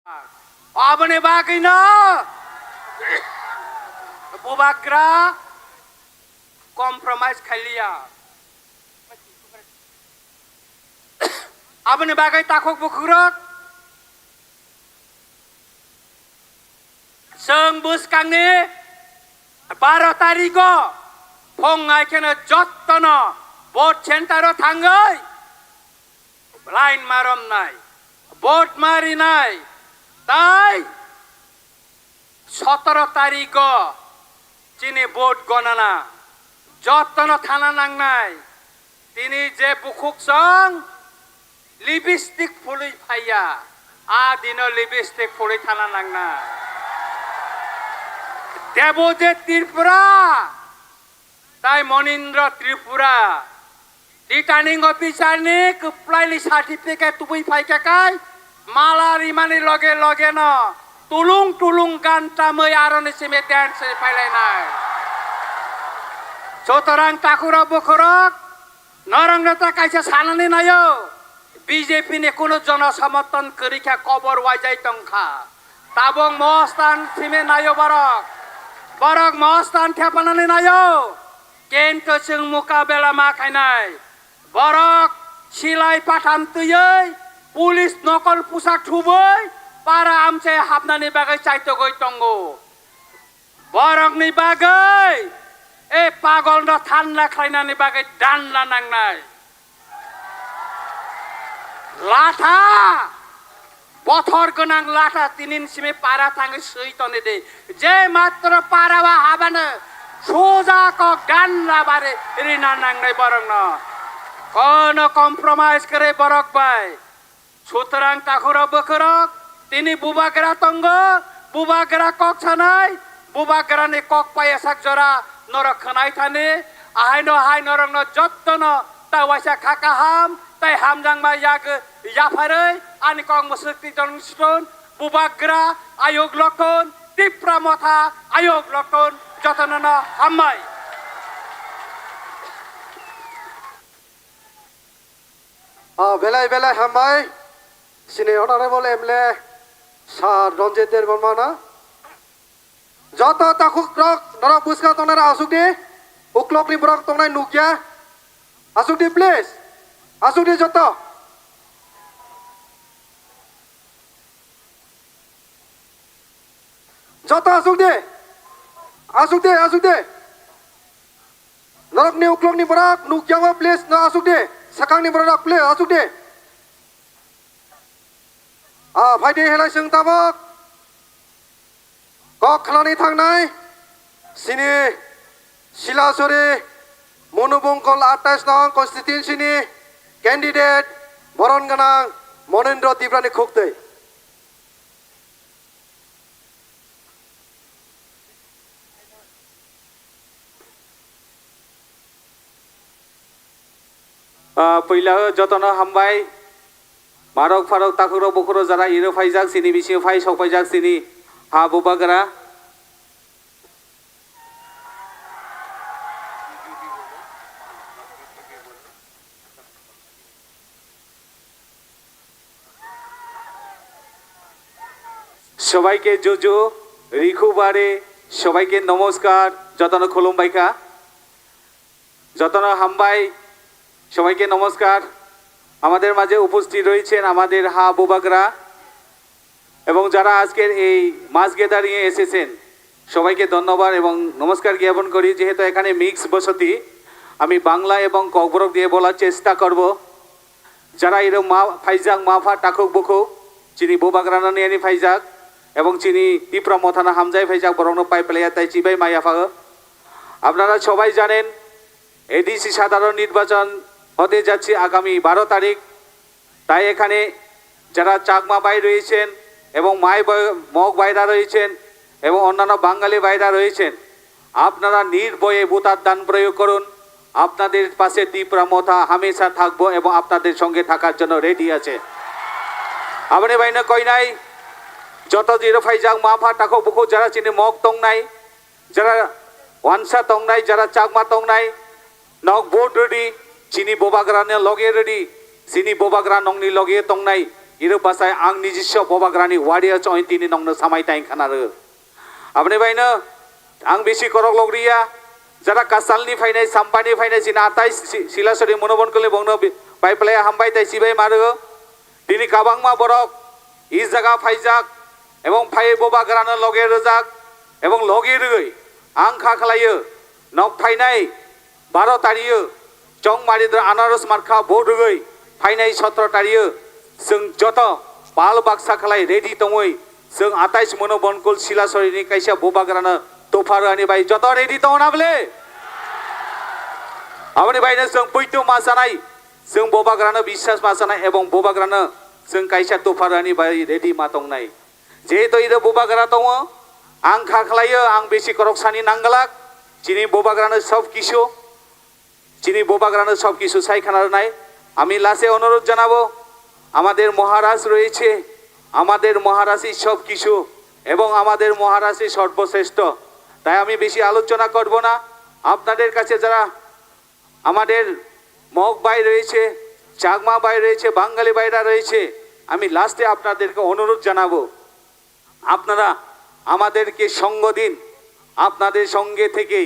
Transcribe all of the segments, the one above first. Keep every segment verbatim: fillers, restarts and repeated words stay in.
Aboni bagwino bubagra compromise khailiya. Aboni bagwi takhuk bukhukrok, chwng bwskangni baro tarigo phung nai kheno jottono vote center-o thangwi line ma romnai, vote ma rinai, tai sotoro tarigo chini vote gonana, jottono thana nangnai. Tini je bukhuk chwng lipstick phulwi phaiya, a dino lipstick phulwi thana nangnai. Debojit Tripura tai Monindra Tripura returning officer ni kwplaini certificate tubui phaikha kai mala rimani loge loge no tulung tulung gan tamwi aroni simi dance pailainai. Sutorang takhurok bukhurok, norokno ta kaisa sanani naio, B J P ni kunu jono somoton kwrwi kha, kobor waijai tong kha. Tabuk mostan thime naio borok. Borok mostan thepanani naio. Kento chwng mukabela ma khainai. Borok silai patham twiwi, police nokol pusa thubwi, para amchai hapnani bagwi chaitogwi tongo. Borokni bagwi, e pagolno thanda khlainani bagwi danda nangnai. Latha, bothor gwnang latha tinin simi para thangwi swi toni di. Je matro para o habano soja kok danda bari rina nangnai borokno. Kono compromise kwrwi borok bai. Sutorang takhurok bukhurok, tini bubagra tongo, bubagra kok sanai, bubagrani kok payasak jora norok khwnai thani, ahaino hai norokno jottono ta waisa kha kaham, tai hamjakma yak yapharwi ani kok mwswk twi tong situn, bubagra ayuk lokton, Tipra motha ayuk lokton, jotono no hambai. Ah, belai belai hambai. Sini Honorable M L A Sir Ranjit Debbarma na. Joto takhuk rok norok bwskang tongnai rok asuk di. Uklok ni borok tongnai nukya. Asuk di please. Asuk di joto. Joto asuk di. Asuk di, asuk di. Norokni uklokni borok nukjakgo, please, no asuk di. Sakangni borok, please, asuk di. Ah, phai di, helai chwng tabok. Kok khnani thangnai. Sini Silasori Monubongkol atais nong constituency ni candidate boron gwnang Monendra Tiprani khuktwi. Ah, puila o jotono hambai. Marok pharok takhuk rok bukhuk rok jara iro phaijak, chini bisingo phai sok phaijak chini ha bubagra. সবাইকে জুজু, রিখুবারে, সবাইকে নমস্কার, যতন খুলুমবাইখা, যতন হামবাই, সবাইকে নমস্কার। আমাদের মাঝে উপস্থিত রয়েছেন আমাদের হা বুবাগরা এবং যারা আজকের এই মাস গ্যাদারিংয়ে এসেছেন, সবাইকে ধন্যবাদ এবং নমস্কার জ্ঞাপন করি। যেহেতু এখানে মিক্স বসতি, আমি বাংলা এবং ককবরক দিয়ে বলার চেষ্টা করব। Jara iro ma phaijak, ma pha takhuk bukhuk, chini bubagrano niyani phaijak, ebong chini Tipra mothano hamjai phaijak, borokno pai phlaiya tai chibai maya phago. আপনারা সবাই জানেন, এডিসি সাধারণ নির্বাচন হতে যাচ্ছে আগামী বারো তারিখ। তাই এখানে যারা চাকমা ভাই রয়েছেন এবং মাই ভাই, মগ ভাইরা রয়েছেন এবং অন্যান্য বাঙালি ভাইরা রয়েছেন, আপনারা নির্ভয়ে ভোটার দান প্রয়োগ করুন। আপনাদের পাশে তিপ্রা মথা হামেশা থাকবো এবং আপনাদের সঙ্গে থাকার জন্য রেডি আছে। Aboni baino koinai joto jiro phaijak ma pha takhuk bukhuk jara chini mok tongnai, jara wansa tongnai, jara chakma tongnai, nok vote rwdi, chini bubagrani loge rwdi, chini bubagra nokni loge tongnai, Iro bwsai ang nijiswa Bubagrani warrior chongwi tini nokno samai tai khana rw. Aboni baino ang bisi korok logriya, jara Kasalni phainai, Sampani phainai, chini atai Si-, Silasori Monobonkoli bongno bi-, bai playa hambai tai chibai ma rw. Tini kabangma borok i jaga phaijak, ebong phai Bubagrano loge rwjak, ebong loge rwgwi ang kha khlaio, nok phainai baro tario, chongmari dra anaros markha bo rwgwi phainai sotro tario, chwng joto pal baksa khlai ready tongwi, chwng atais mono Bonkol Silasorini kaisa Bubagrano topha rwani bai joto ready tongo na bwle? Aboni baino chwng poito ma chanai, chwng Bubagrano biswas ma chanai, ebong Bubagrano chwng kaisa topha rwani bai ready ma tongnai. Jehetu iro Bubagra tongo, ang kha khlaio, ang besi korok sani nanggalak, chini Bubagrano sob kisu, chini Bubagrano sob kisu sai khana rwnai. আমি লাস্টে অনুরোধ জানাবো, আমাদের মহারাজ রয়েছে, আমাদের মহারাজই সব কিছু এবং আমাদের মহারাজই সর্বশ্রেষ্ঠ। তাই আমি বেশি আলোচনা করব না। আপনাদের কাছে যারা আমাদের মগ ভাই রয়েছে, চাকমা ভাই রয়েছে, বাঙালি ভাইরা রয়েছে, আমি লাস্টে আপনাদেরকে অনুরোধ জানাবো, আপনারা আমাদেরকে সঙ্গ দিন। আপনাদের সঙ্গে থেকে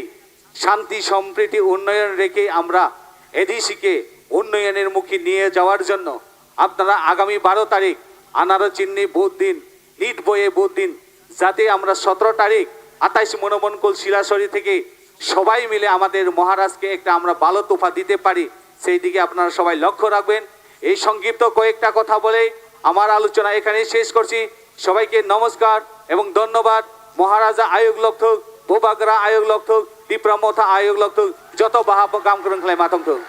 শান্তি, সম্প্রীতি, উন্নয়ন রেখে আমরা এডিসিকে উন্নয়নের মুখে নিয়ে যাওয়ার জন্য আপনারা আগামী বারো তারিখ আনারো চিন্নি ভোট দিন, নিট বয়ে ভোট দিন, যাতে আমরা সতেরো তারিখ আঠাইশ মনোমনকুল শিলাসরি থেকে সবাই মিলে আমাদের মহারাজকে একটা আমরা ভালো তোফা দিতে পারি, সেই দিকে আপনারা সবাই লক্ষ্য রাখবেন। এই সংক্ষিপ্ত কয়েকটা কথা বলে আমার আলোচনা এখানেই শেষ করছি। সবাইকে নমস্কার এবং ধন্যবাদ। মহারাজা আয়োগ লক্ষক, বোবাগরা আয়োগ লক্ষক, তিপ্রা মথা আয়োগ লক্ষক, যত বাহাপ কাম করুন খেলায় মাতং থক।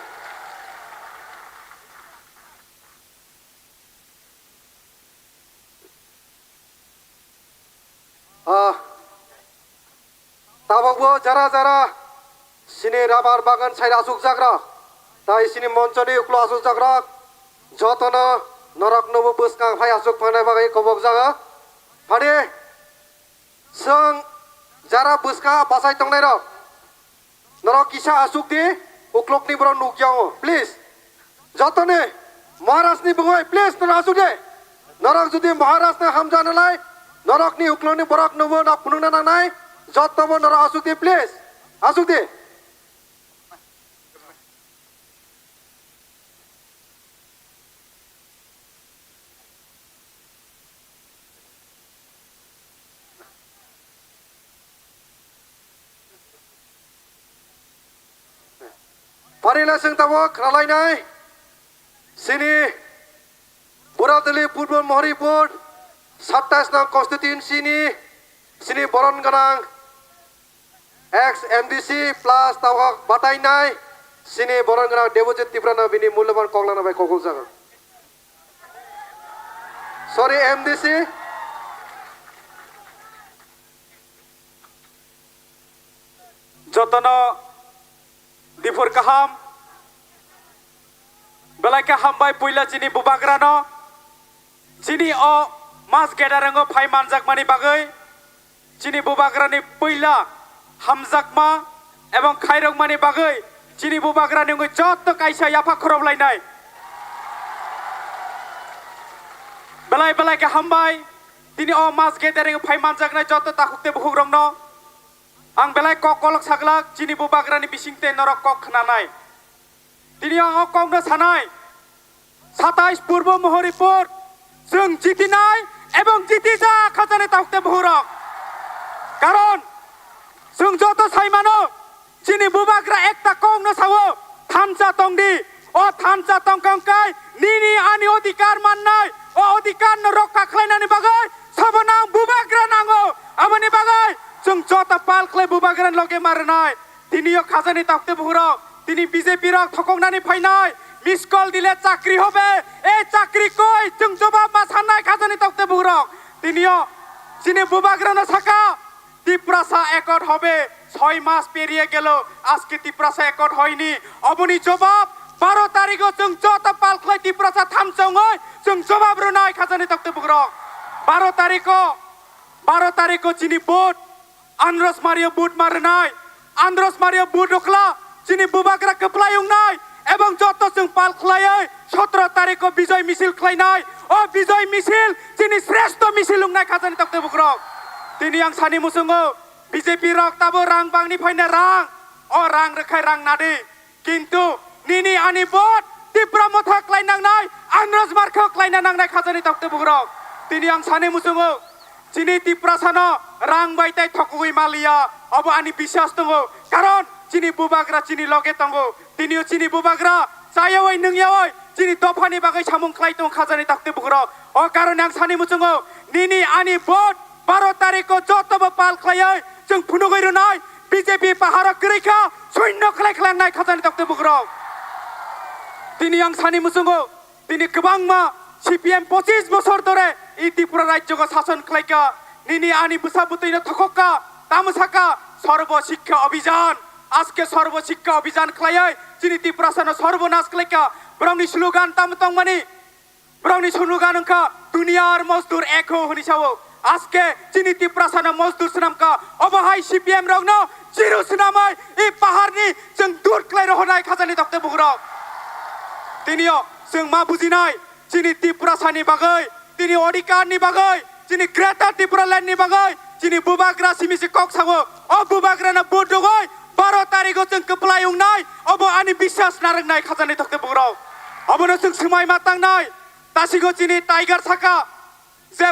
Ah, tabukbo jara jara sini rabar bagan side asukjakrok, tai sini monchoni uklo asukjakrok, jotono noroknobo bwskang phai asuk phanai bagwi kobokjago. Phadi, chwng jara bwskang bachai tongnairok, norok kisa asuk di, uklokni borok nukya o, please. Jotoni Maharajni bwngwi, please, norok asuk di. Norok jodi Maharajno hamjaknalai, norokni uklokni borok nubo nok phunukna nangnai, jotobo norok asuk di, please. Asuk di. Pari lasing tabok ralainai sini Boradali Purbo Mohoripur satais nang constituency ni sini boron ganang ex M D C plus tabok batainai sini boron ganang Debojit Tipra no bini mulyaban koklana bai kokol jago. Sorry, M D C. Jotono diphur kaham, belai kaham bai puila chini bubagrano, chini o mass gathering o phai manjakmani bagwi, chini bubagrani puila hamjakma ebong khairokmani bagwi, chini bubagrani wngwi joto kaisa yapha khoroplainai. Belai belai kaham bai, tini o mass gathering phai manjaknai joto takhuk tei bukhukrokno ang belai kok kolok saglak, chini bubagrani bising tei norok kok khnanai. Tini ang o kokno sanai, satais Purbo Mohoripur, chwng jitinai ebong jitijak khajani takhuk tei bukhukrok. Karon chwng joto sai mano, chini bubagra ekta kokno sao, thansa tongdi. O thansa tongkha wngkhe nini ani odhikar mannai, o odhikar no rokha khlainani bagwi sobo nang bubagra nango. Aboni bagwi chwng joto pal khlai bubagra loge ma rwnai. Tini o khajani takhuk tei bukhukrok, tini B J P rok thokoknani phainai, miss call dile chakri hobe, ei chakri koi, chwng jobab ma sannai khajani takhuk tei bukhukrok. Tini o chini bubagrano saka, Tiprasa অ্যাকর্ড হবে, ছয় মাস পেরিয়ে গেল, আজকে তিপ্রাসা অ্যাকর্ড হয়নি। Oboni jobab বারো তারিখো chwng joto pal khlai Tiprasa thansa wngwi chwng jobab rwnai khajani takhuk tei bukhukrok. বারো তারিখো, বারো তারিখো chini vote, Andros Mario vote ma rwnai, Andros Mario vote rwkla chini bubagra kwplai wngnai, ebong joto chwng pal khlaiwi সতেরো tariko bijoi misil khlainai, o bijoi misil chini sreshto misil wngnai khajani tokte bukrok. Tini ang sani muchungo B J P rok tabo rang bangni phaina rang, o rang rwkhai rang nadi. Kintu nini ani vote Tipra Motha khlai nangnai, Anroj Markho khlaina nangnai khajani tokte bukrok. Tini ang sani muchungo chini Tiprasano rang bai tai thokugwi maliya, obo ani biswas tongo, karon chini bubagra chini loge tongo. Tinio chini bubagra chayawi nungyawi chini dophani bagwi samung khlai tong khajani tokte bukrok. O karone ang sani muchungo nini ani vote baro tariko jotobo pal khlaiwi chwng phunugwi rwnai B J P paharo kwrwi kha, soinno khlai khlai nai khajani tokte bukrok. Tini ang sani muchungo tini kwbangma C P M pochis bosor dhore i Tripura rajyogo sason khlaikha, nini ani bwsa bwtwino thokhokka, tamo sakha Sarbo Shiksha Abhiyan. Aske Sarbo Shiksha Abhiyan khlaiwi chini Tiprasano sarbonas khlaikha. Borokni slogan tamo tongmani, borokni slogan wngkha Duniyar Mozdur Ek Ho hwnwi sao. Aske chini Tiprasano mozdur swnamkha. Obo hai C P M rokno chiru swnamwi i paharni chwng dur khlai rohornai khajani tokte bukrok. Tinio chwng ma bujinai, chini Tiprasani bagwi, chini odhikarni bagwi, chini Greater Tipraland ni bagwi chini bubagra simi se kok sao. O bubagrano vote rwgwi baro tarigo chwng kwplai wngnai, obo ani biswas narwknai khajani tokte bukrok. Obono chwng swmai ma tangnai. Tasigo chini Tiger saka je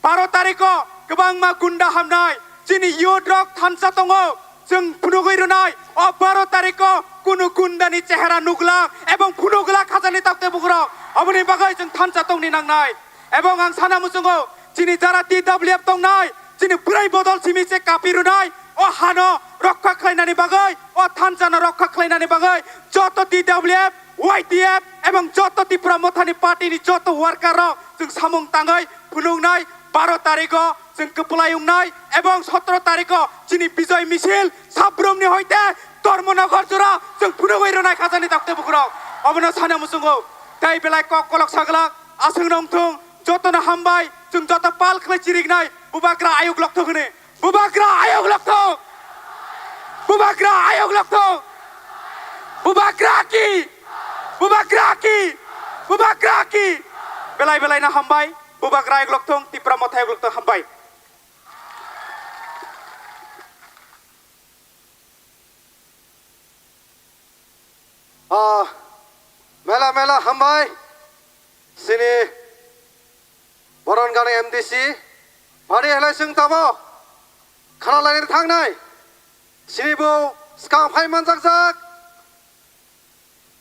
baro tariko kwbangma gunda hamnai, chini youth rok thansa tongo, chwng phunugwi rwnai, o baro tariko kunu gundani chehera nuglak ebong phunuglak khajani tokte bukrok, oboni bagwi chwng thansa tongni nangnai. Ebong ang sana muchungo, chini jara T W F tongnai, chini bwrwi bodol simi se kapi rwnai, o hano rokha khlainani bagwi, o thansano rokha khlainani bagwi joto T W F, Y T F ebong joto Tipra Mothani party ni joto worker rok chwng samung tangwi phunuknai, baro tarigo chwng kwplai wngnai ebong sotro tarigo chini bijoi misil sabrumni hoite Dharmanagar jora chwng phunugwi rwnai khajani tokte bukrok. Obono sana muchungo tei belai kok kolok saglak aswk nongthung, jotono hambai, chwng joto pal khlai chiriknai bubagra ayuk lokthok hwnwi. Bubagra ayok lokthok. Bubagra ayok lokthok. Bubagra ki. Bubagra ki. Bubagra ki. Belai belai na hambai. Bubagra ayok lokthok. Tipra Motha ayok lokthok, hambai. Ah, mela mela hambai. Sini Boron gani M D C, bari helai sing tabo, khana lainir thangnai, sini bo skang phai manjakjak,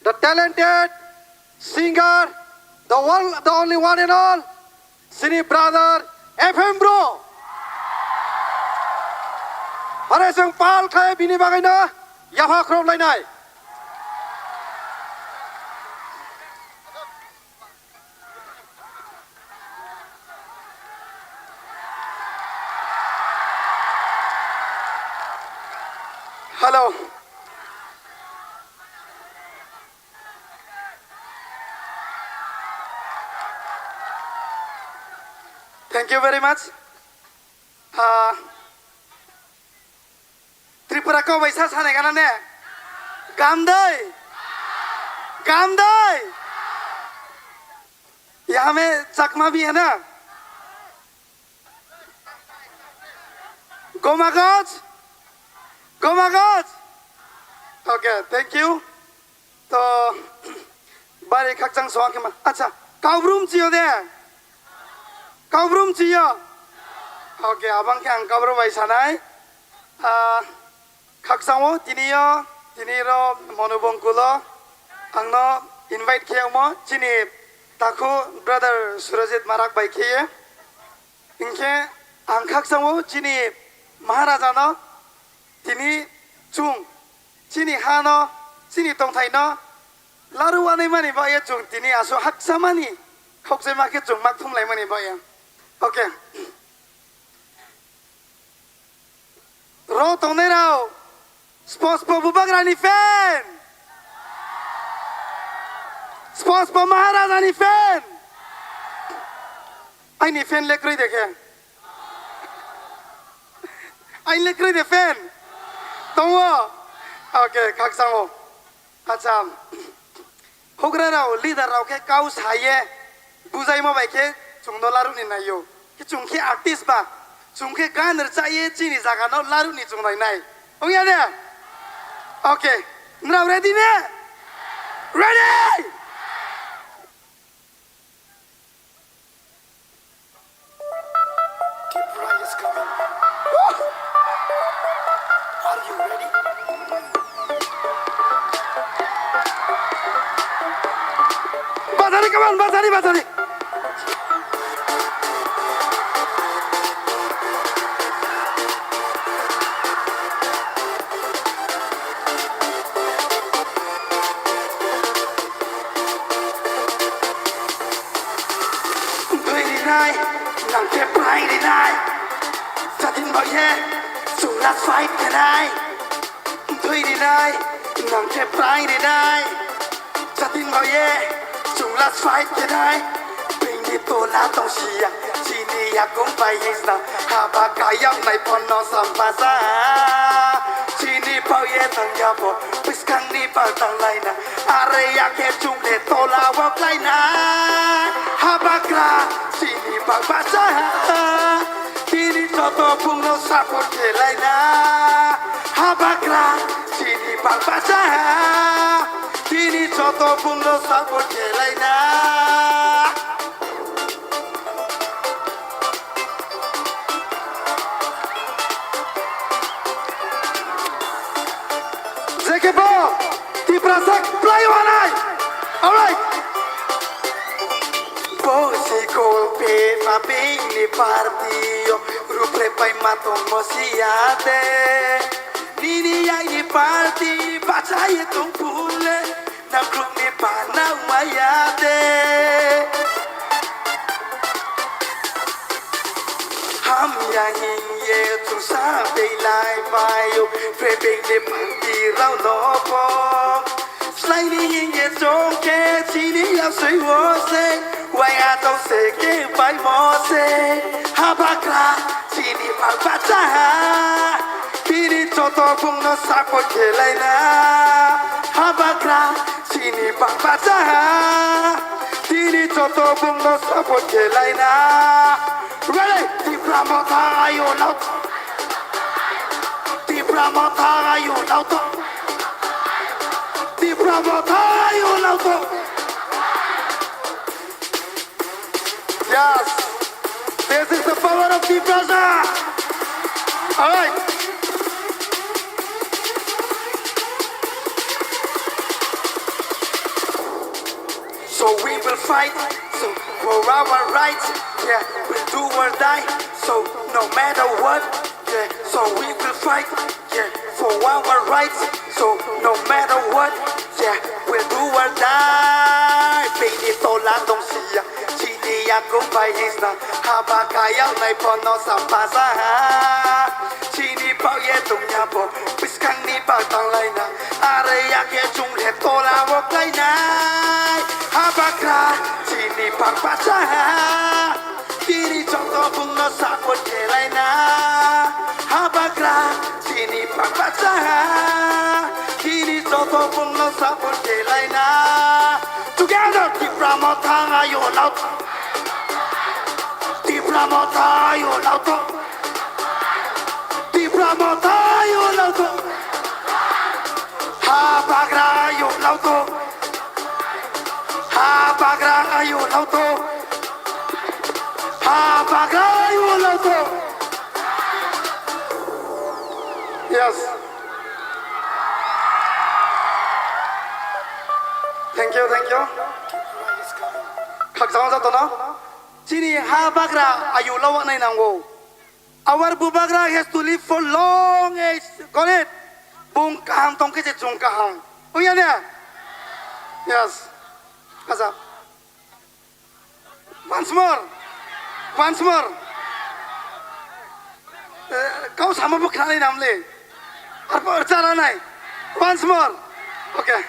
the talented singer, the one, the only one and all, sini brother F M bro. Hare sing pal khai bini bagaina, yapha khrok lainai. Hello. Thank you very much. Ah, Tripura kok bai sa sanai gana ne? Gamdai! Gamdai! Yame Chakma bi hai na? Gomagoj? Gomagoj? Okay, thank you. To, bari khakchang soa khe ma. Acha, Kaubrum chiyo de? Kaubrum chiyo? Okay, abang khe ang Kaubrum bai sanai. Ah, khakchang o tini yo, tini ro Monu Bongkulo ang no invite khe omo chini takhu brother Surajit Marak bai khe ye. Hinkhe ang khakchang o chini Maharaja no tini chwng chini ha no, chini tongthai no laru anai mani bagwi chwng tini aswk haksa mani khokjaima khe chwng mak thum lai mani bagwi. Okay. Ro tongnai rao, Sponspo Bubagrani fan. Sponspo Maharajani fan. Aini fan lekroi de khe. Aini lekroi de fan. Tongo. Okay, khakchang o. Acha. Houhgra rao, leader rao khe kau sa ye bujaimo bai khe chwng no larwk ni nai o. Khe chwng khe artist ba, chwng khe gan rwcha ye chini jaga no larwk ni chwng nai nai. Wng ya de? Okay. Nrao ready ne? Ready? Tipra is coming. Are you ready? Bazari, come on, bazari, bazari. Wngwi rinai, nang khe prai rinai. Jatin bai ye, chwla fight khenai. Wngwi rinai, nang khe prai rinai. Jatin bai ye, chwla fight khenai. Bini tola tong siya, chini yakung bai ye sa. Haba kayam nai pon no sampasa. Chini bai ye tang ya bo, bwskang ni bai tang lai na. Are ya khe chwng le tola o klai na. Habagra, chini bak bacha ha. Tini joto bung no support khe lai na. Habagra, chini bak bacha ha. Tini joto bung no support khe lai na. Jekebo Tiprasa play wanai. Alright. Bo si golpe ma bini party yo, rupre pai ma tong mo siya de. Nini ya ni party bacha ye tong pule. Nakrukni pana waya de. Hamya hingye chwngsa beilai baio, prebengni phanti rao no bo. Slaini hingye chongke chini yasui wose, waya tong seke bai mose. Habagra chini bak bacha ha, tini joto bungno support khelai na. Habagra chini bak bacha ha, tini joto bungno support khelai na. Ready? Tipra Motha ayo lao. Tipra Motha ayo lao to. Tipra Motha ayo lao to. Yes. This is the power of Tiprasa. All right. So we will fight, so for our rights, yeah, we'll do or die. So no matter what, yeah, so we will fight, yeah, for our rights. So no matter what, yeah, we'll do or die. Bini tola tong siya, chini yakung bai hisna, haba kayal nai pono sampasa ha. Chini pao ye tong ya bo, bwskangni bak tang lai na. Are ya khe chwng le tola o klai nai. Habagra chini bak bacha ha. Tini joto bungno support khelai na. Habagra chini bak bacha ha. Tini joto bungno support khelai na. Together, Tipra Motha ayo lao. Tipra Motha ayo lao to. Tipra Motha ayo lao to. Habagra ayo lao to. Habagra ayo lao to. Habagra ayo lao to. Yes. Thank you, thank you. Khakchangma jatono. Chini habagra ayo lao nai nango. Our Bubagra has to live for long age. Got it? Bung kaham tong khe se chwng kaham. Wng ya ne? Yes. Acha. Once more. Once more. Eh, kau sama bo khnanai namle. Arpo chara nai. Once more. Okay.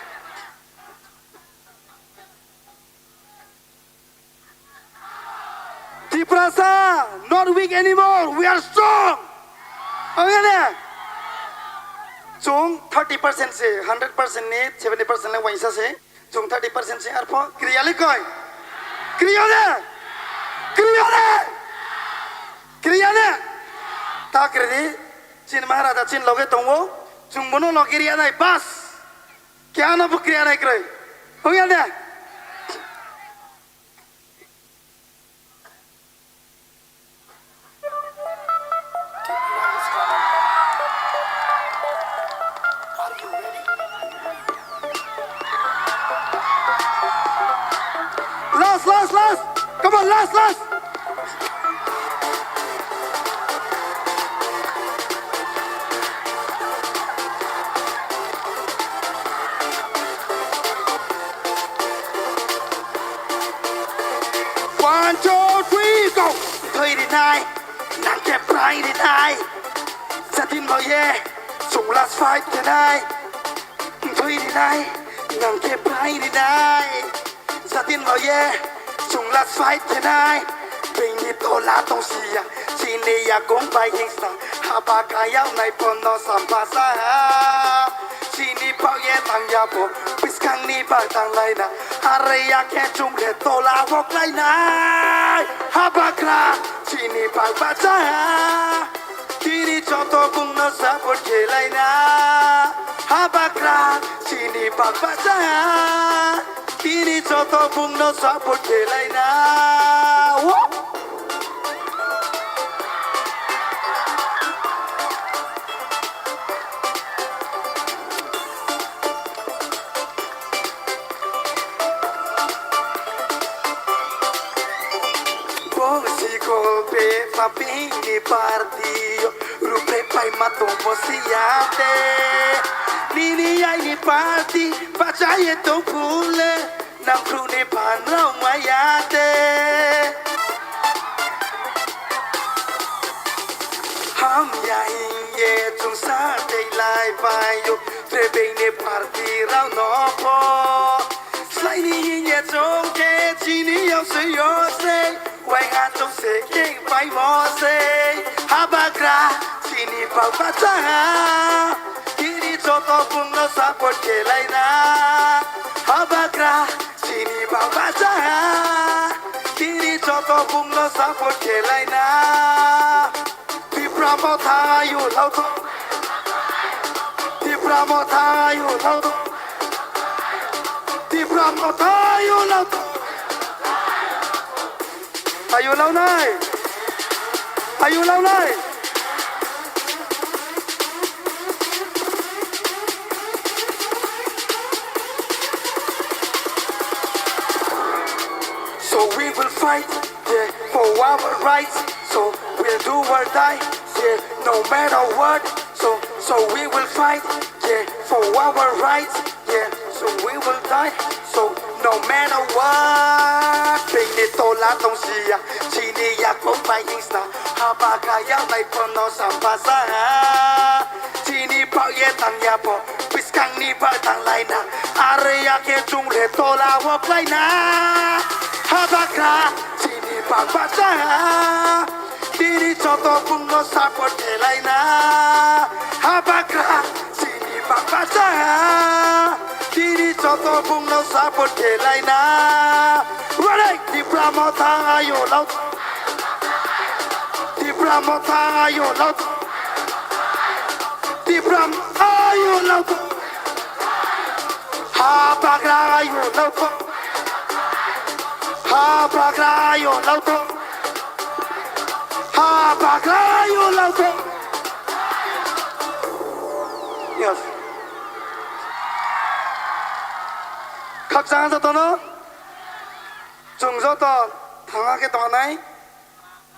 Tiprasa, not weak anymore. We are strong. Wng ya ne? Chwng thirty percent se, hundred percent ni seventy percent le waisa se. Chwng thirty percent se arpho kriya le koi? Kriya le? Kriya le? Kriya le? Ta kri di. Chin Maharaja chin loge tongo. Chwng bono loge riya nai bas. Kya no bo kriya nai kroi. Hoya de? Last, last, last! Come on, last, last! One, two, three, go! Thoi rinai, nang khe prai rinai. Satin boye, chwng last fight khenai. Thoi rinai, nang khe prai rinai. Satin boye, chwng last fight khenai. Bini tola tong siya, chini yakung bai hingsa. Haba kaya nai pono sampasa. Chini pao ye tang ya bo, piskang ni bai tang lai na. Are ya khe chung le tola wok lai nai. Haba kra, chini bak bacha. Tini joto bung no support khe lai na. Haba kra, chini bak bacha. Tini joto bung no support khe lai na. Wo! Bo sikol pe papini party yo, rupe pai mato mo siyate. Nini ai ni party, bacha ye to phule. Nangkukni phanrok maya de. Hamya hingye chwngsa tei lai paio, trebengni party rokno pho. Slaini hingye chwngkhe chini yokse yokse. Waiha chukse khe paimo se. Habagra chini baba cha. Tini joto bungno support khe laina. Habagra chini baba cha. Tini joto bungno support khe laina. Tipra Motha ayu lauto. Tipra Motha ayu lauto. Tipra Motha ayu lauto. Ayu launai. Ayu launai. So we will fight, yeah, for our rights. So we'll do or die, yeah, no matter what. So, so we will fight, yeah, for our rights, yeah. So we will die, so no matter what. Bini tola tong siya, chini ya kok bai hingsna. Haba kaya nai pono sampasa. Chini bak ye tang ya po, piskang ni bak tang laina. Are ya khe chung le tola wok laina. Habagra chini bak bacha. Tini joto bungno support khe laina. Habagra chini bak bacha. Tini joto bungno support khe laina. Wale Tipra Motha ayu lau. Tipra Motha ayu lau. Tipra Motha ayu lau. Habagra ayu lau. Habagra ayu lau. Habagra ayu lau. Yes. Khakchang jotono. Chwng joto thangma khe tongnai.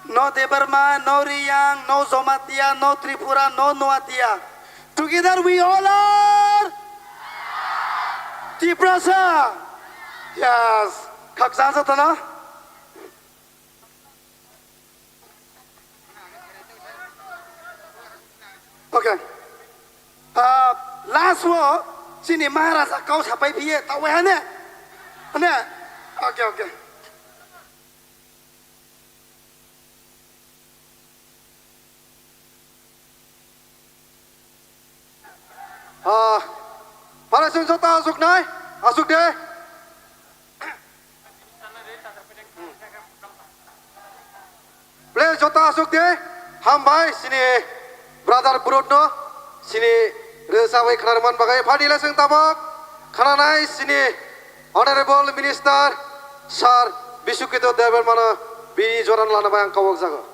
No Debbarma, no Reang, no Jamatia, no Tripura, no Noatia. Together we all are Tiprasa. Yes. Khakchang jotono. Okay. Ah, last wo chini Maharaja kau sapai phiye tawai hane? Hane? Okay, okay. Ah, para sung sota asuk nai, asuk de. Joto asuk de, hambai sini brother Burut no, sini rwchapwi khwnarwman bagwi. Phani le chwng tabok khwnanai sini Honorable Minister Sir Bisukito Debbarma no bini joran lana bai ang kobok jago.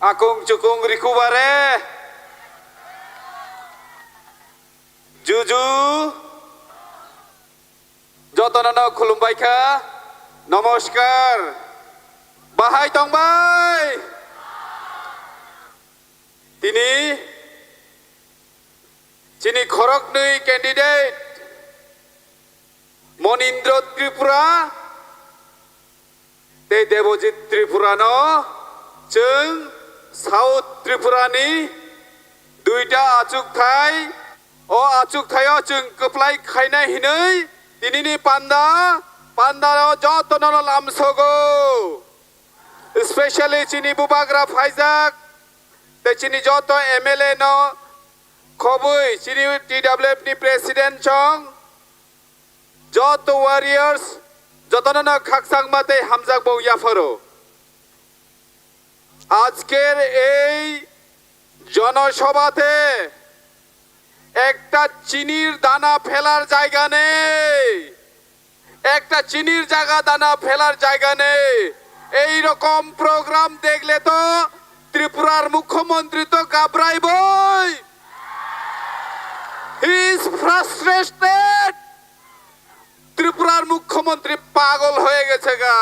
Akung chukung rikubare. Juju. Jotono no khulumbai kha. Namaskar. Bahai tongbai. Tini chini khoroknwi candidate Monindra Tripura tei Debojit Tripura no chwng South Tripura ni duita achukthai, o achukthai o chwng kwplai khainai hinwi tinini panda, panda o jotono no lamsogo. Specially chini bubagra phaijak, tei chini joto M L A no khobwi chini T W F ni president chong, joto warriors, jotono no khakchangma tei hamjakmung yapharo. আজকের এই জনসভাতে একটা চিনির দানা ফেলার জায়গা নেই, একটা চিনির জায়গা দানা ফেলার জায়গা নেই। এই রকম প্রোগ্রাম দেখলে তো ত্রিপুরার মুখ্যমন্ত্রী তো ঘাবড়াইবই। He is frustrated. ত্রিপুরার মুখ্যমন্ত্রী পাগল হয়ে গেছে গা।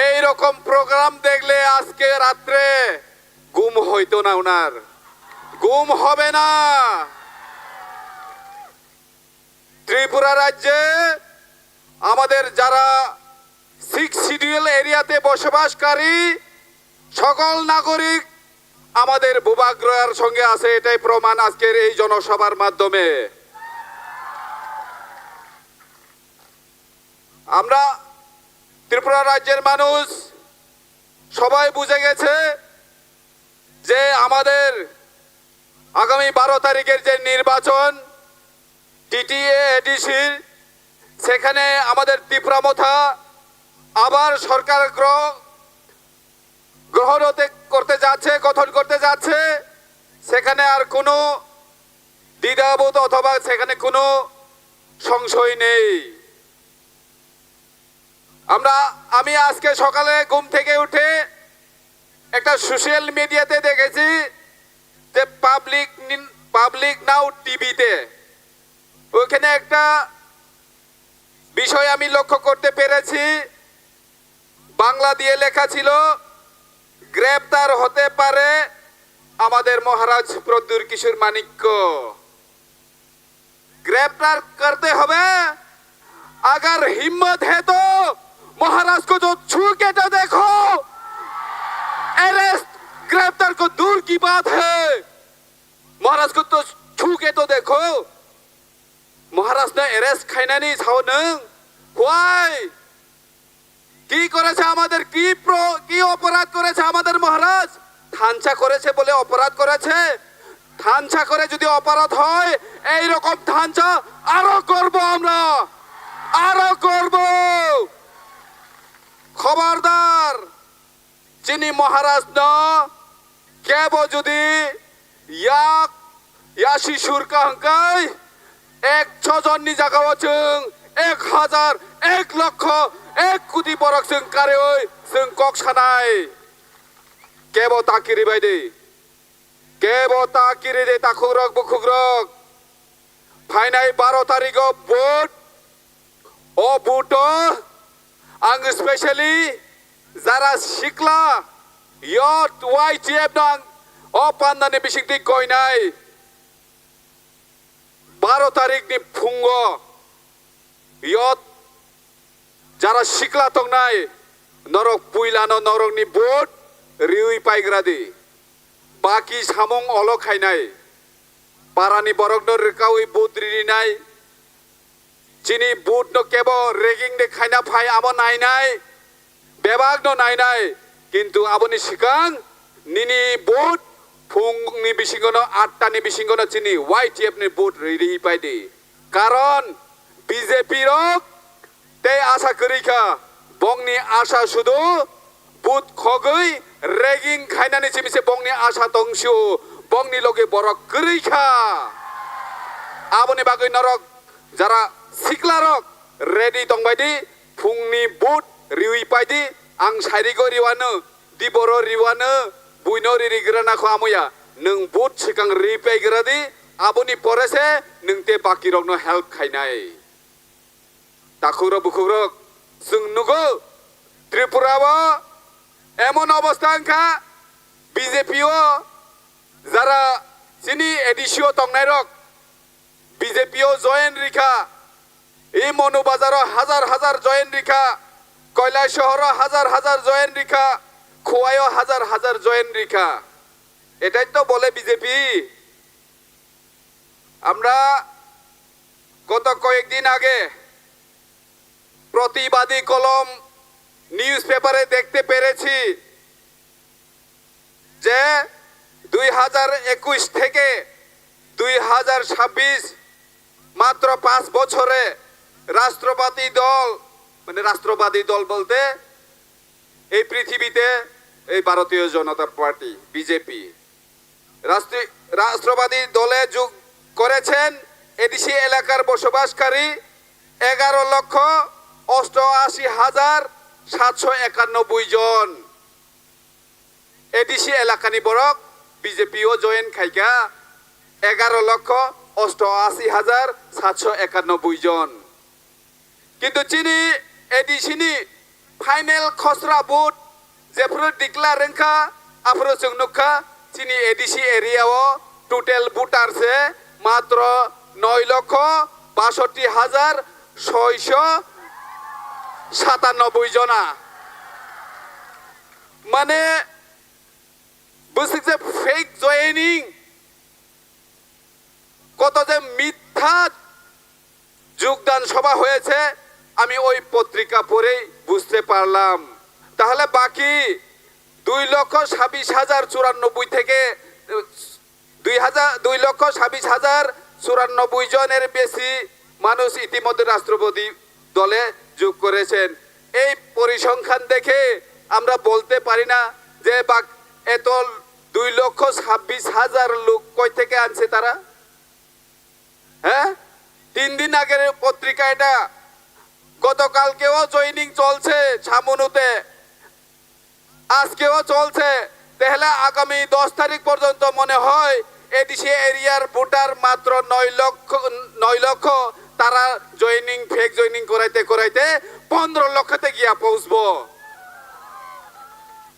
এই রকম প্রোগ্রাম দেখলে আজকে রাত্রে ঘুম হইতো না ওনার, ঘুম হবে না। ত্রিপুরা রাজ্যে আমাদের যারা সিক্স শিডিউল এরিয়াতে বসবাসকারী সকল নাগরিক আমাদের বুবাগ্রার সঙ্গে আছে, এটাই প্রমাণ আজকের এই জনসভার মাধ্যমে। আমরা ত্রিপুরা রাজ্যের মানুষ সবাই বুঝে গেছে যে আমাদের আগামী বারো তারিখের যে নির্বাচন, টিটিএ এডিসির, সেখানে আমাদের তিপ্রা মথা আবার সরকার গ্রহ-, গ্রহণ হতে, করতে যাচ্ছে, গঠন করতে যাচ্ছে। সেখানে আর কোনো দ্বিধাবোধ অথবা সেখানে কোনো সংশয় নেই। আমরা, আমি আজকে সকালে ঘুম থেকে উঠে একটা সোশ্যাল মিডিয়াতে দেখেছি যে পাবলিক, পাবলিক নাও টিভিতে ওইখানে একটা বিষয় আমি লক্ষ্য করতে পেরেছি। বাংলা দিয়ে লেখা ছিল, "গ্রেপ্তার হতে পারে আমাদের মহারাজ প্রদ্যুর কিশোর মাণিক্য।" গ্রেপ্তার করতে হবে। अगर हिम्मत है तो महाराज को तो छू के तो देखो। अरेस्ट, ग्रेप्तार को दूर की बात है, महाराज को तो छू के तो देखो। মহারাজনো এরেস্ট খাইনানি sao nwng? Why? কি করেছে আমাদের? কি প্র-, কি অপরাধ করেছে আমাদের মহারাজ? থানচা করেছে বলে অপরাধ করেছে? থানচা করে যদি অপরাধ হয়, এই রকম থানচা আরো করব আমরা, আরো করব। খবরদার, chini Maharaj no kebo jodi yak yasi surka hwnkhe, ekso jonni jagao chwng ek hazar, ek lokho, ek koti borok chwng kareoi chwng kok sanai. Kebo ta kiribai di. Kebo ta kiri di, takhukrok bukhukrok. Phainai baro tarigo vote. O vote o ang specially jara sikla youth Y G F no ang o pandani bisingtwi koinai. Baro tarikni phungo youth jara sikla tongnai, norok puilano norokni vote riwi paigra di. Baki samung olo khainai. Parani borokno rwkaui vote ririnai. Chini vote no kebo rigging de khaina phai amo nainai, bebak no nainai, kintu aboni swkang nini vote phung ni bisingo no, atta ni bisingo no chini Y T F ni vote ri ri pai di. Karon B J P rok tei asa kwrwi kha, bongni asa sudu but khogwi rigging khainani simi se bongni asa tongsu, bongni loge borok kwrwi kha. Aboni bagwi norok jara siklarok ready tongbai di, phungni but riwi pai di, ang sairigo riwano, diboro riwano, buino ririgrana kho amoya, nwng but swkang ri paigra di, aboni pore se nwng te bakirokno help khainai. Takhukrok bukhukrok, chwng nugo, Tripura o emon obostha wngkha, B J P o jara chini A D C o tongnairok B J P o join rikha, ei Monu Bazar o hajar hajar join rikha, Koilashahar o hajar hajar join rikha, Khowai o hajar hajar join rikha. এটাই তো বলে বিজেপি। আমরা গত কয়েকদিন আগে প্রতিবাদী কলম নিউজ পেপারে দেখতে পেরেছি যে দুই হাজার একুশ থেকে দুই হাজার ছাব্বিশ, মাত্র পাঁচ বছরে রাষ্ট্রবাদী দল, মানে রাষ্ট্রবাদী দল বলতে এই পৃথিবীতে এই ভারতীয় জনতা পার্টি, বিজেপি, রাষ্ট্রী-, রাষ্ট্রবাদী দলে যোগ করেছেন এডিসি এলাকার বসবাসকারী এগারো লক্ষ অষ্টআশি হাজার সাতশো একানব্বই জন। এডিসি এলাকানি বরক বিজেপি ও জয়েন খাইকা এগারো লক্ষ অষ্টআশি হাজার সাতশো একানব্বই জন। কিন্তু chini A D C ni final khosra vote jephuru declare wngkha, aphuru chwng nukha chini A D C area o total voter se matro noi lokho basotti hajar soisho satanoboi jona. Mane bwswk je fake joining, কত যে মিথ্যা যোগদান সভা হয়েছে, আমি ওই পত্রিকা পড়েই বুঝতে পারলাম। তাহলে বাকি দুই লক্ষ ছাব্বিশ হাজার চুরানব্বই থেকে, দুই হাজার, দুই লক্ষ ছাব্বিশ হাজার চুরানব্বই জনের বেশি মানুষ ইতিমধ্যে রাষ্ট্রপতি দলে যোগ করেছেন। এই পরিসংখ্যান দেখে আমরা বলতে পারি না যে বাক-, এত দুই লক্ষ ছাব্বিশ হাজার লোক কই থেকে আনছে তারা? হ্যাঁ, তিন দিন আগের পত্রিকা এটা। গতকালকেও জয়েনিং চলছে ছামনুতে, আজকেও চলছে। তাহলে আগামী দশ তারিখ পর্যন্ত মনে হয় এডিসি এরিয়ার ভোটার মাত্র নয় লক্ষ, নয় লক্ষ, তারা জয়েনিং, ফেক জয়েনিং করাইতে করাইতে পনেরো লক্ষতে গিয়া পৌঁছবো।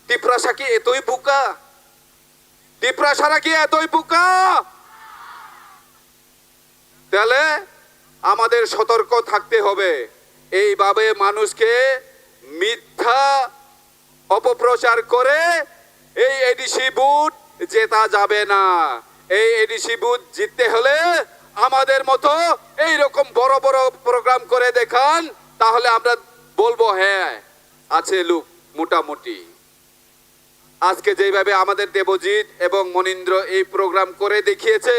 তিপ্রাসা কি এতই বোকা? তিপ্রাসারা কি এতই বোকা? তাহলে আমাদের সতর্ক থাকতে হবে। এইভাবে মানুষকে মিথ্যা অপপ্রচার করে এই এডিসি ভোট জেতা যাবে না। এই এডিসি ভোট জিততে হলে আমাদের মতো এইরকম বড় বড় প্রোগ্রাম করে দেখান, তাহলে আমরা বলবো, "হ্যাঁ, আছে লোক মোটামুটি।" আজকে যেইভাবে আমাদের দেবজিৎ এবং মনীন্দ্র এই প্রোগ্রাম করে দেখিয়েছে,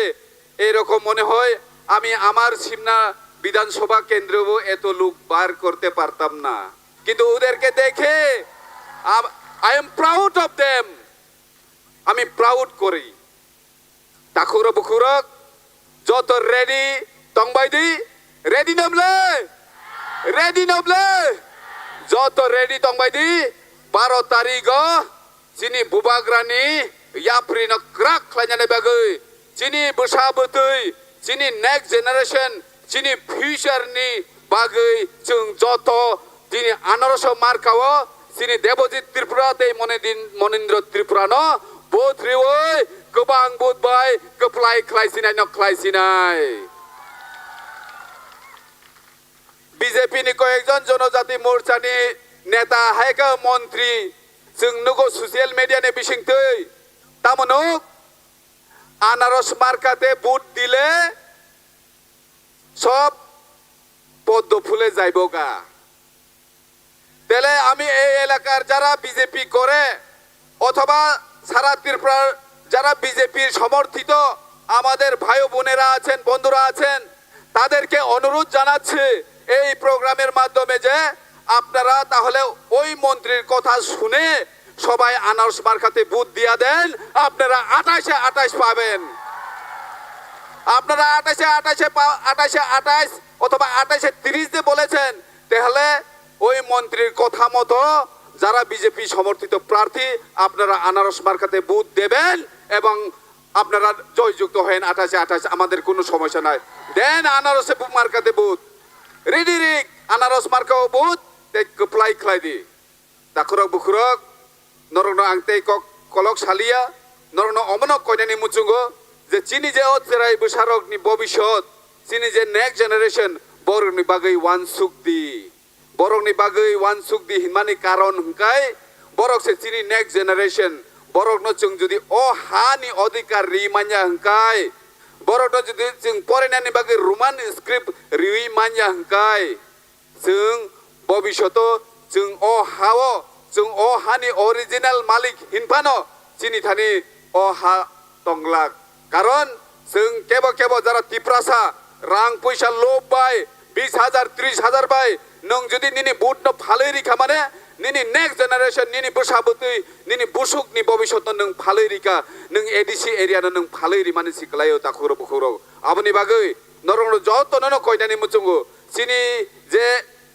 এইরকম মনে হয় আমি আমার সিমনা বিধানসভা কেন্দ্রেও এত লোক বার করতে পারতাম না। কিন্তু ওদেরকে দেখে আম-, I am proud of them, আমি প্রাউড করি। Takhukrok bukhukrok, joto ready tongbai di, ready noblo, ready noblo, joto ready tongbai di, baro tarigo chini bubagrani yaprino kwrak khlainani bagwi, chini bwsa bwtwi, chini next generation, chini future ni bagwi chwng joto tini anoroso markao chini Debojit Tripura tei Monidin-, Monindra Tripura no vote riwi kwbang vote bai kwplai khlai sinai no khlai sinai. B J P ni koyekjon Jonojati Morcha ni neta hai khe montri chwng nugo social media ni bisingtwi, tamo nuk anaros marka te vote dile sob পদ্ম ফুলে যাইবগা। তাহলে আমি এই এলাকার যারা বিজেপি করে অথবা সারা ত্রিপুরার যারা বিজেপির সমর্থিত আমাদের ভাই ও বোনেরা আছেন, বন্ধুরা আছেন, তাদেরকে অনুরোধ জানাচ্ছি এই প্রোগ্রামের মাধ্যমে যে আপনারা তাহলে ওই মন্ত্রীর কথা শুনে সবাই আনারস মার্কাতে ভোট দিয়া দেন। আপনারা আঠাশে আঠাশ পাবেন। আপনারা আঠাশে আঠাশে পা- আঠাশে আঠাশ অথবা আঠাশে তিরিশ যে বলেছেন, তাহলে ওই মন্ত্রীর কথা মতো যারা বিজেপি সমর্থিত প্রার্থী, আপনারা আনারস মার্কাতে ভোট দেবেন এবং আপনারা জয়যুক্ত হয়েন আঠাশে আঠাশ, আমাদের কোনো সমস্যা নাই। দেন আনারসে ভো- মার্কাতে ভোট। Ready rik, আনারস মার্কাও vote, tei kwplai khlai di. Takhurok bukhurok, norokno ang tei kok kolok saliya, norokno omono koinani muchungo je chini je o chwrai bwsarokni bobisot, chini je next generation, borokni bagwi uansuk di. Borokni bagwi uansuk di hinmani karon hwnkhe borok se chini next generation. Borokno chwng jodi o hani odhikar ri manya hwnkhe, borokno jodi chwng porinani bagwi Roman script riwi manya hwnkhe, chwng bobishoto chwng o ha-o, chwng o hani original malik hinphano chini thani o ha tonglak. Karon chwng kebo kebo jara Tiprasa rang puisa lob bai bis hajar, tris hajar bai nwng jodi nini vote no phalwi rikha mane, nini next generation, nini bwsa bwtwi, nini busuk ni bobishoto nwng phalwi rikha, nwng A D C area no nwng phalwi rimani siklaio takhurok bukhurok. Aboni bagwi norokno jotono no koinani muchungo chini je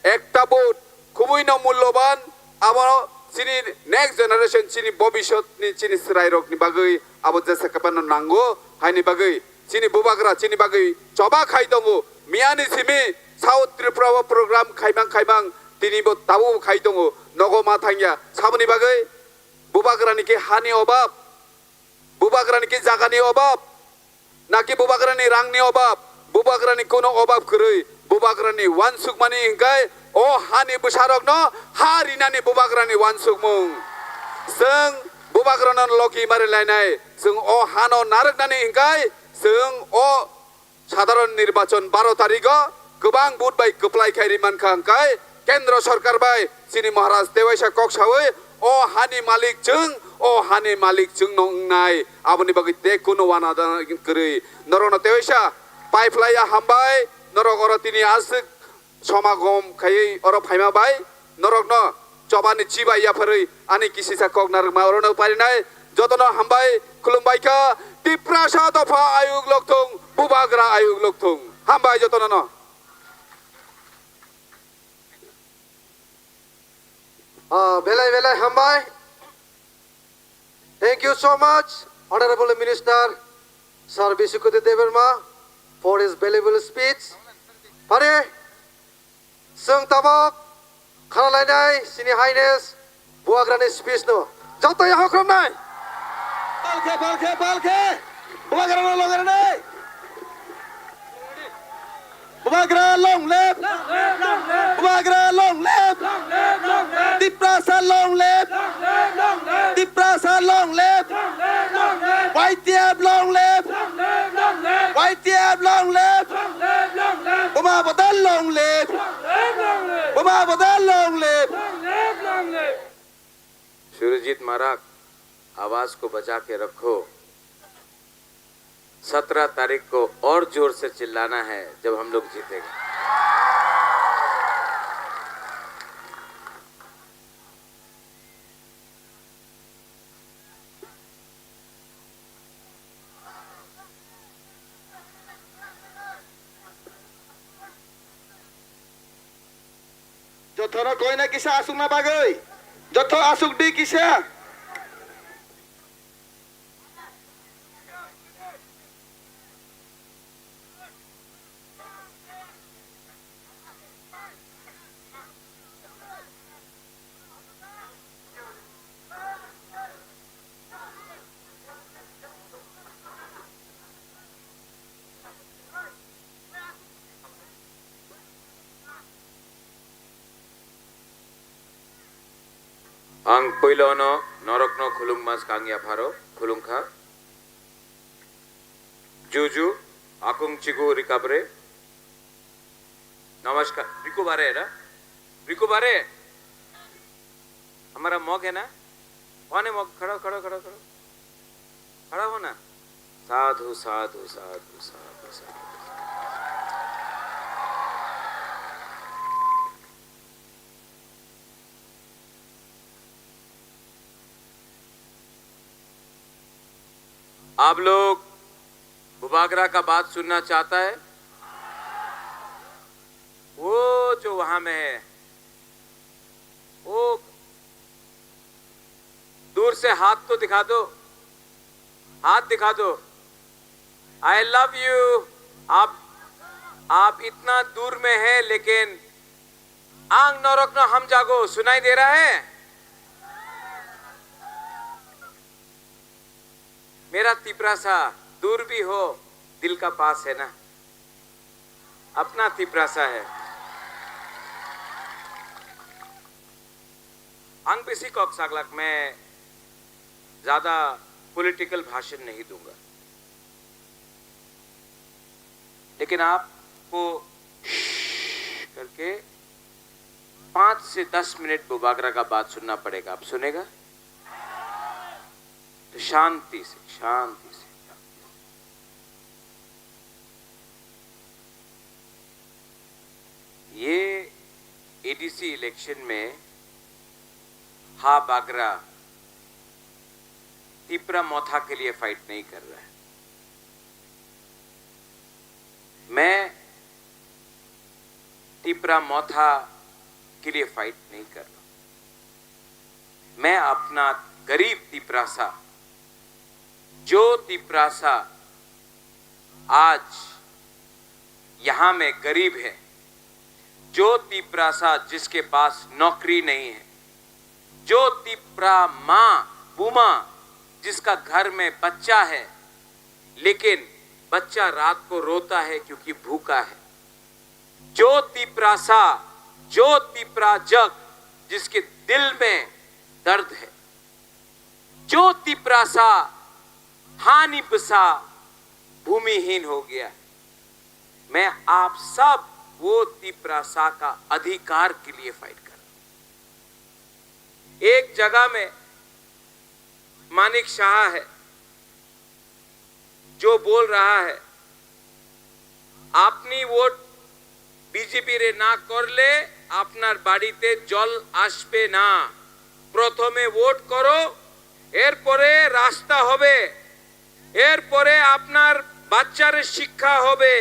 ekta vote khubui no mulloban, abo chini next generation, chini bobisot ni chini chwrai rok ni bagwi abo jesa kwbangno nango, haini bagwi chini bubagra chini bagwi choba khai tongo. Miyani simi South Tripura o program khaimang khaimang tini bo tabuk khai tongo, nogo ma thangya. Saboni bagwi bubagra ni khe hani obab, bubagra ni khe jaga ni obab, naki bubagrani rangni obab, bubagrani kuno obab kwrwi, bubagrani uansukmani hwnkhe o hani bwsarokno ha rinani bubagrani uansukmung. Chwng bubagrano logi mari lainai, chwng o hano narwknani hwnkhe chwng o sadharon nirbachon baro tarigo kwbang vote bai kwplai khai ri mankha hwnkhe Kendro Sorkar bai chini Maharaj tewaisa kok sawi, o hani malik chwng, o hani malik chwngno wngnai, aboni bagwi tei kuno uana da kwrwi. Norokno tewaisa pai phlaiya hambai, norok oro tini aswk somagom khaiwi oro phaima bai, norokno chobani chibai yapharwi ani kisisa kok narwkma orono parinai. Jotono hambai khulumbai kha, Tiprasa dopha ayuk lokthung, bubagra ayuk lokthung. Hambai jotono no. Ah, belai belai hambai. Thank you so much, Honorable Minister Sir Bisukoti Debbarma, for his valuable speech. Pare, chwng tabok khanalainai chini Highness Bubagrani speech no. Joto ya hokromnai. Palkhe, palkhe, palkhe. Bubagrano logerni. Bubagra long live. Bubagra long live. Tiprasa long live. Tiprasa long live. Y T F long live. Y T F long live. Buma Bodal long live. Buma Bodal long live. Surjit Marak, आवाज को बचा के रखो। सत्रह तारीख को और जोर से चिल्लाना है जब हम लोग जीतेंगे। Jotono koina kisa asukna bagwi. Joto asuk di kisa. Ang puilono norokno khulumma swkang yapharo khulumkha. Juju, akung chigu rikabre. नमस्कार। रिको बारे है ना? रिको बारे? हमारा मग है ना? कौन है मग? खड़ा, खड़ा, खड़ा, खड़ा। खड़ा हो ना। साधु, साधु, साधु, साधु, साधु। आप लोग बुबागरा का बात सुनना चाहता है? वो जो वहां में है, वो दूर से हाथ तो दिखा दो, हाथ दिखा दो। I love you। आप, आप इतना दूर में है, लेकिन आंग नरक न हम जागो सुनाई दे रहा है। मेरा तिपरासा दूर भी हो, दिल का पास है ना, अपना तिपरासा है। आंग बेसी कॉक सागलाक, मैं ज्यादा पॉलिटिकल भाषण नहीं दूंगा, लेकिन आपको करके पाँच से दस मिनट बुबागरा का बात सुनना पड़ेगा। आप सुनेगा? तो शांति से, शांति से, शांति से। ये एडीसी इलेक्शन में हा बागरा तिपरा मोथा के लिए फाइट नहीं कर रहा है। मैं तिपरा मोथा के लिए फाइट नहीं कर रहा। मैं अपना गरीब तिपरासा, जो तिपरासा आज यहाँ में गरीब है, जो तिपरासा जिसके पास नौकरी नहीं है, जो तिपरा माँ बुमा जिसका घर में बच्चा है, लेकिन बच्चा रात को रोता है क्योंकि भूखा है। जो तिपरासा, जो तिपराजक जिसके दिल में दर्द है, जो तिपरासा हानि बसा भूमिहीन हो गया, मैं आप सब वो तिपरासा का अधिकार के लिए फाइट कर रहा हूं। एक जगह में मानिक शाह है, जो बोल रहा है, আপনি ভোট বিজেপিরে না করলে আপনার বাড়িতে জল আসবে না। প্রথমে ভোট করো, এরপরে রাস্তা হবে, এরপরে আপনার বাচ্চার শিক্ষা হবে।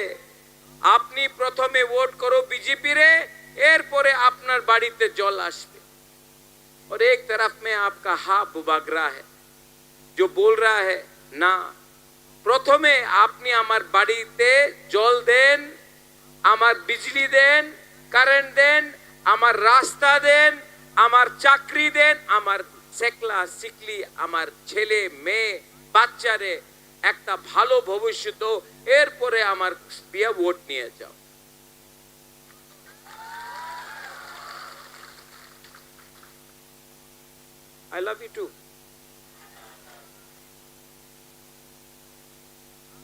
আপনি প্রথমে ভোট করো বিজেপিরে, এরপরে আপনার বাড়িতে জল আসবে। और एक तरफ में आपका हा बुबागरा है, जो बोल रहा है, না, প্রথমে আপনি আমার বাড়িতে জল দেন, আমার বিজলি দেন, কারেন্ট দেন, আমার রাস্তা দেন, আমার চাকরি দেন, আমার সেকলা সিকলি, আমার ছেলে মেয়ে বাচ্চারে একটা ভালো ভবিষ্যৎ, এরপরে আমার বিয়া ভোট নিয়ে যাও। I love you too।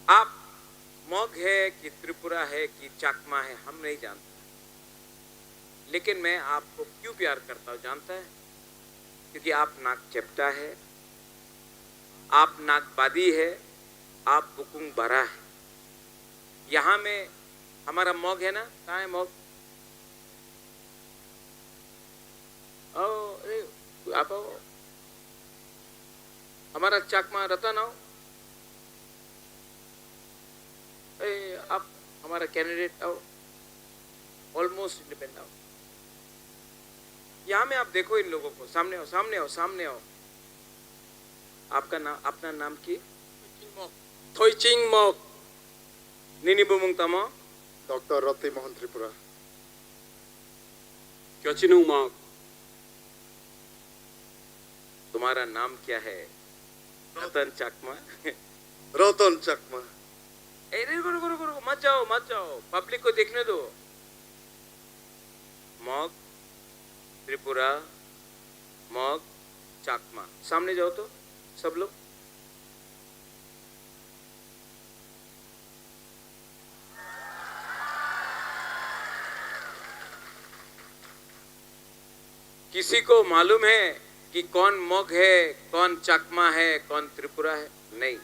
आप मग है कि त्रिपुरा है कि चाकमा है, हम नहीं जानते, लेकिन मैं आपको क्यों प्यार करता हूँ जानता है? क्योंकि आप नाक चेपटा है, आप नाक बादी है, आप बुकुंग बरा है। यहाँ में हमारा मग है ना, कहाँ है मग? आओ, अरे, आप आओ। हमारा चकमा रतन आओ। ए, आप हमारा कैंडिडेट आओ। ऑलमोस्ट इंडिपेंडेंट आओ। यहाँ में आप देखो इन लोगों को, सामने आओ, सामने आओ, सामने आओ। आपका नाम, अपना नाम की? Thoiching Mok। Nini bumung tamo? Doctor Roti Mohan Tripura। Kyo chinung Mok? तुम्हारा नाम क्या है? रतन चकमा। रतन चकमा। ए, रे, रुको, रुको, रुको, रुको, मत जाओ, मत जाओ, पब्लिक को देखने दो। मग, त्रिपुरा, मग, चकमा। सामने जाओ तो, सब लोग। किसी को मालूम है कि कौन मग है, कौन चकमा है, कौन त्रिपुरा है? नहीं।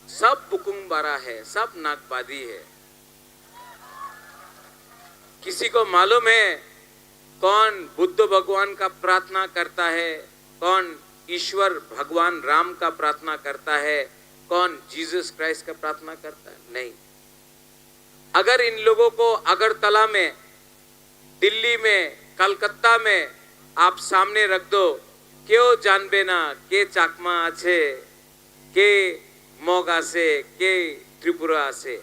सब बुकुंग बारा है, सब नागबादी है। किसी को मालूम है कौन बुद्ध भगवान का प्रार्थना करता है, कौन ईश्वर भगवान राम का प्रार्थना करता है, कौन जीसस क्राइस्ट का प्रार्थना करता है? नहीं। अगर इन लोगों को अगरतला में, दिल्ली में, कलकत्ता में आप सामने रख दो, क्यों जानबे ना के चाकमा आछे, के मग आछे, के त्रिपुरा आछे?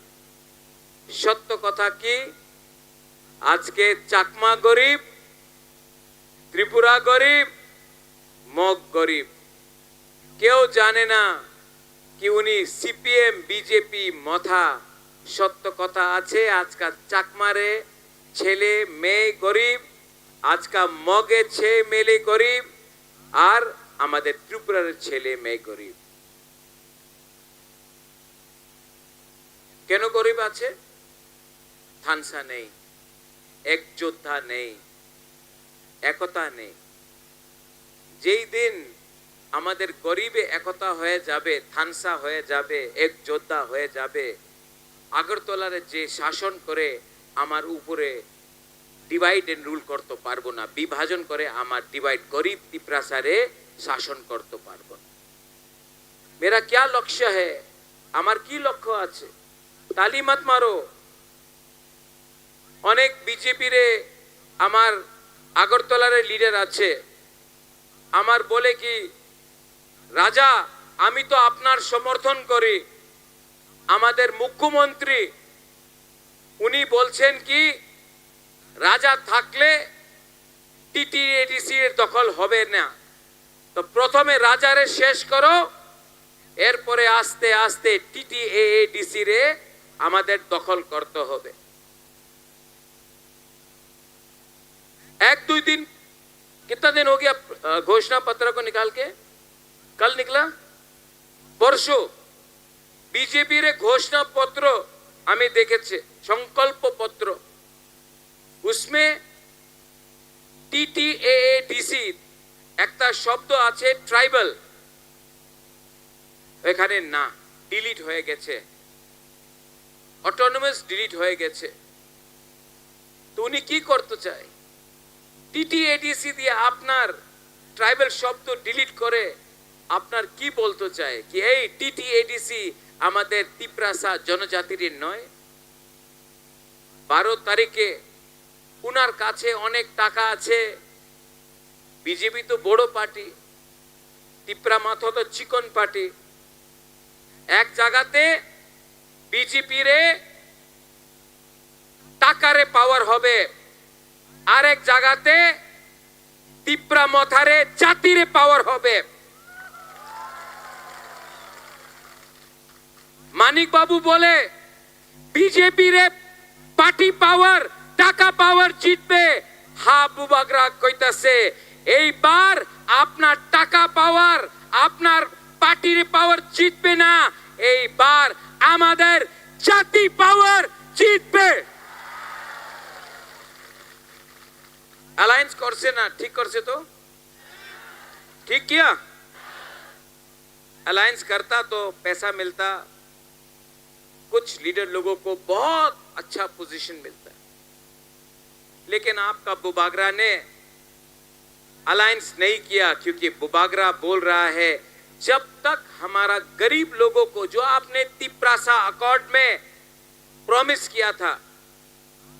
সত্য কথা কি? আজকে চাকমা গরিব, ত্রিপুরা গরিব, মগ গরিব। কেউ জানে না কি উনি সিপিএম, বিজেপি মথা। সত্য কথা আছে, আজকাল চাকমারে ছেলে মেয়ে গরিব, আজকাল মগে ছেলে মেয়ে গরিব, আর আমাদের ত্রিপুরার ছেলে মেয়ে গরিব। কেন গরিব আছে? থানসা নেই, এক যোদ্ধা নেই, একতা নেই। যেই দিন আমাদের গরিবে একতা হয়ে যাবে, থানসা হয়ে যাবে, এক যোদ্ধা হয়ে যাবে, আগরতলার যে শাসন করে আমার উপরে ডিভাইড এন্ড রুল করতে পারবো না, বিভাজন করে আমার ডিভাইড, গরিব তিপ্রাসারে শাসন করতে পারবো না। मेरा क्या लक्ष्य है? আমার কি লক্ষ্য আছে? তালি মত মারো। অনেক বিজেপিরে আমার আগরতলার লিডার আছে, আমার বলে কি, রাজা, আমি তো আপনার সমর্থন করি। আমাদের মুখ্যমন্ত্রী উনি বলছেন কি, রাজা থাকলে টিটিএডিসি এর দখল হবে না। তো প্রথমে রাজারে শেষ করো, এরপরে আস্তে আস্তে টিটিএডিসি রে আমাদের দখল করতে হবে। এক দুই দিন, कितना दिन हो गया, अ, घोषणा पत्र को निकाल के? कल निकला? পরশু বিজেপির ঘোষণা পত্র আমি দেখেছি, সংকল্প পত্র। उसमें টিটিএএডিসি একটা শব্দ আছে, ট্রাইবাল, এখানে না, ডিলিট হয়ে গেছে, অটোনমাস ডিলিট হয়ে গেছে। তো উনি কি করতে চায়? টিটিএডিসি দিয়ে আপনার ট্রাইবাল শব্দ ডিলিট করে আপনার কি বলতে চায়? কি এই টিটিএডিসি আমাদের তিপ্রাসা জনজাতির নয়? বারো তারিখে উনার কাছে অনেক টাকা আছে। বিজেপি তো বড় পার্টি, তিপ্রা মথা তো চিকন পার্টি। এক জায়গাতে বিজেপি রে টাকারে পাওয়ার হবে, আরেক জায়গাতে তিপ্রা মথারে জাতিরে পাওয়ার হবে। মানিক বাবু বলে, বিজেপি রে পার্টি পাওয়ার, টাকা পাওয়ার জিতবে। হা, বুবাগ্রা কইতাছে, এইবার আপনার টাকা পাওয়ার, আপনার পার্টির পাওয়ার জিতবে না, এইবার আমাদের জাতি পাওয়ার জিতবে। অ্যালায়েন্স করছে না, ঠিক করছে তো? ঠিক কিয়া? अलायंस करता तो पैसा मिलता, कुछ लीडर लोगों को बहुत अच्छा पोजीशन मिलता। लेकिन आपका बुबागरा ने अलायंस नहीं किया, क्योंकि बुबागरा बोल रहा है, जब तक हमारा गरीब लोगों को, जो आपने तिप्रासा अकॉर्ड में प्रॉमिस किया था,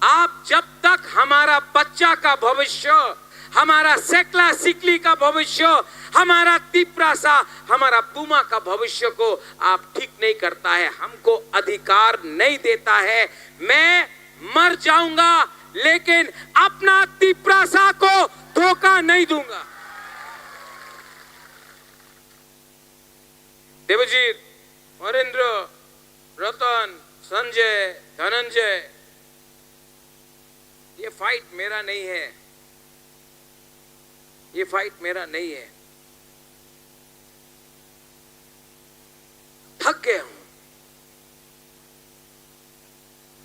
आप जब तक हमारा बच्चा का भविष्य, हमारा सेकला सिकली का भविष्य, हमारा तिप्रासा, हमारा पुमा का भविष्य को आप ठीक नहीं करता है, हमको अधिकार नहीं देता है, मैं मर जाऊंगा, लेकिन अपना तिप्रासा को धोखा नहीं दूंगा। देवजीत, हरेंद्र, रतन, संजय, धनंजय, ये फाइट मेरा नहीं है, ये फाइट मेरा नहीं है। थक गया हूं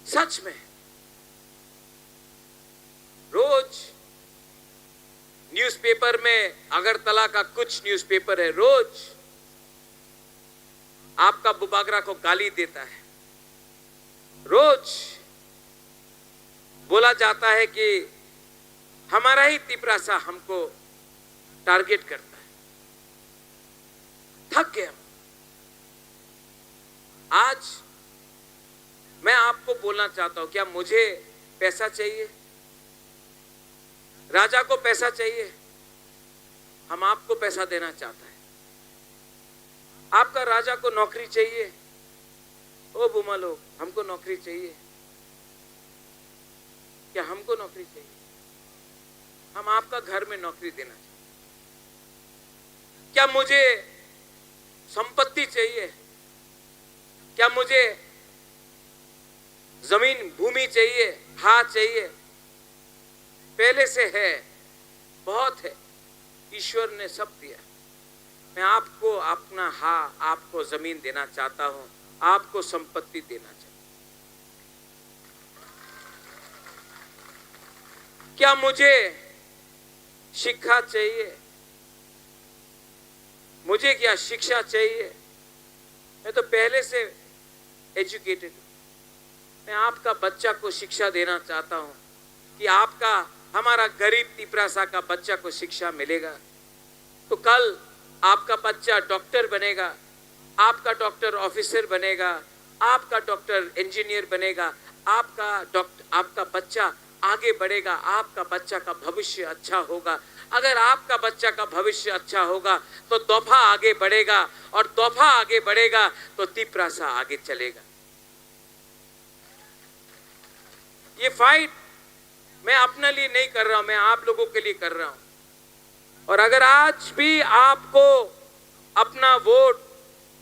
सच में। रोज पेपर में अगरतला का कुछ न्यूज़पेपर है, रोज आपका बुबागरा को गाली देता है। रोज बोला जाता है कि हमारा ही तिपरासा हमको टारगेट करता है। थक गया। आज मैं आपको बोलना चाहता हूं, क्या मुझे पैसा चाहिए? राजा को पैसा चाहिए? हम आपको पैसा देना चाहता है। आपका राजा को नौकरी चाहिए? ओ बुमा लोग, हमको नौकरी चाहिए। क्या हमको नौकरी चाहिए? हम आपका घर में नौकरी देना चाहते हैं। क्या मुझे संपत्ति चाहिए? क्या मुझे जमीन, भूमि चाहिए? हाँ, चाहिए। पहले से है, बहुत है। ईश्वर ने सब दिया। मैं आपको अपना, हाँ, आपको जमीन देना चाहता हूँ, आपको संपत्ति देना चाहता हूँ। क्या मुझे शिक्षा चाहिए? मुझे क्या शिक्षा चाहिए? मैं तो पहले से एजुकेटेड हूँ। मैं आपका बच्चा को शिक्षा देना चाहता हूँ कि आपका, हमारा गरीब तिपरासा का बच्चा को शिक्षा मिलेगा, तो कल आपका बच्चा डॉक्टर बनेगा, आपका डॉक्टर ऑफिसर बनेगा, आपका डॉक्टर इंजीनियर बनेगा, आपका डॉक्टर, आपका बच्चा आगे बढ़ेगा, आपका बच्चा का भविष्य अच्छा होगा। अगर आपका बच्चा का भविष्य अच्छा होगा, तो दफा आगे बढ़ेगा, और दफा आगे बढ़ेगा, तो तिपरासा आगे चलेगा। ये फाइट मैं अपने लिए नहीं कर रहा हूं, मैं आप लोगों के लिए कर रहा हूं। और अगर आज भी आपको अपना वोट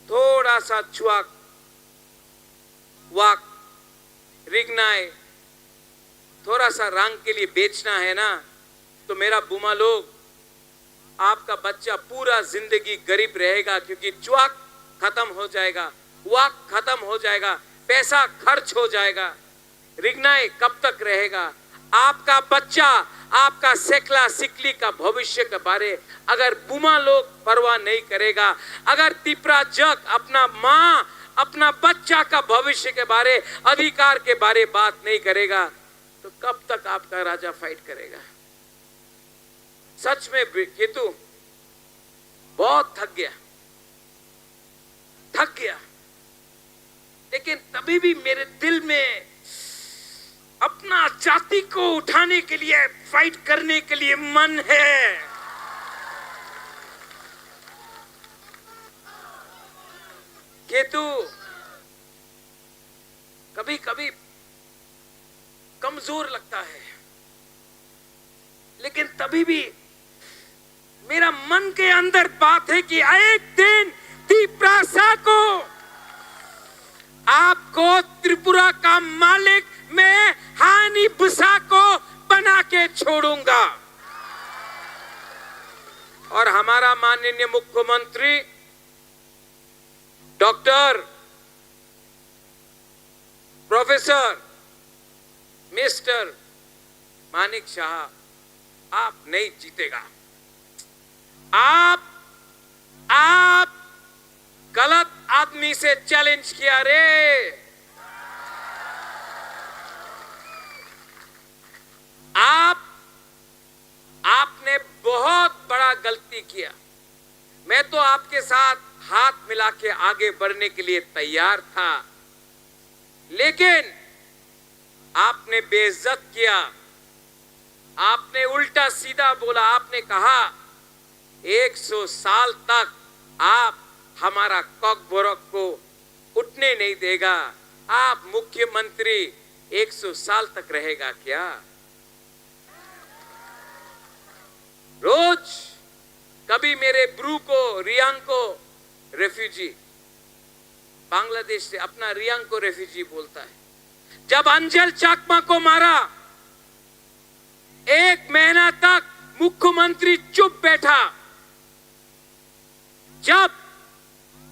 थोड़ा सा चुवाक, वाक, रिगनाई, थोड़ा सा रंग के लिए बेचना है ना, तो मेरा बुमा लोग, आपका बच्चा पूरा जिंदगी गरीब रहेगा, क्योंकि चुवाक खत्म हो जाएगा, वाक खत्म हो जाएगा, पैसा खर्च हो जाएगा। रिगनाई कब तक रहेगा? आपका बच्चा, आपका सेकला सिकली का भविष्य के बारे अगर बुमा लोग परवाह नहीं करेगा, अगर तिपरा जग अपना माँ, अपना बच्चा का भविष्य के बारे, अधिकार के बारे बात नहीं करेगा, तो कब तक आपका राजा फाइट करेगा? सच में बे-, केतु बहुत थक गया, थक गया, लेकिन तभी भी मेरे दिल में अपना जाति को उठाने के लिए, फाइट करने के लिए मन है। केतु कभी कभी कमजोर लगता है, लेकिन तभी भी मेरा मन के अंदर बात है कि एक दिन तिपरासा को, आपको त्रिपुरा का मालिक मैं हानि बुसा को बना के छोड़ूंगा। और हमारा माननीय मुख्यमंत्री डॉक्टर प्रोफेसर, मिस्टर मानिक शाह, आप नहीं जीतेगा। आप, आप गलत आदमी से चैलेंज किया रे। आप, आपने बहुत बड़ा गलती किया। मैं तो आपके साथ हाथ मिला के आगे बढ़ने के लिए तैयार था, लेकिन आपने बेइज्जत किया, आपने उल्टा सीधा बोला। आपने कहा, एक सौ साल तक आप हमारा कॉकबोरक को उठने नहीं देगा। आप मुख्यमंत्री एक सौ साल तक रहेगा क्या? रोज कभी मेरे ब्रू को, रियांग को रेफ्यूजी, बांग्लादेश से अपना रियांग को रेफ्यूजी बोलता है। जब अंजल चाकमा को मारा, एक महीना तक मुख्यमंत्री चुप बैठा। जब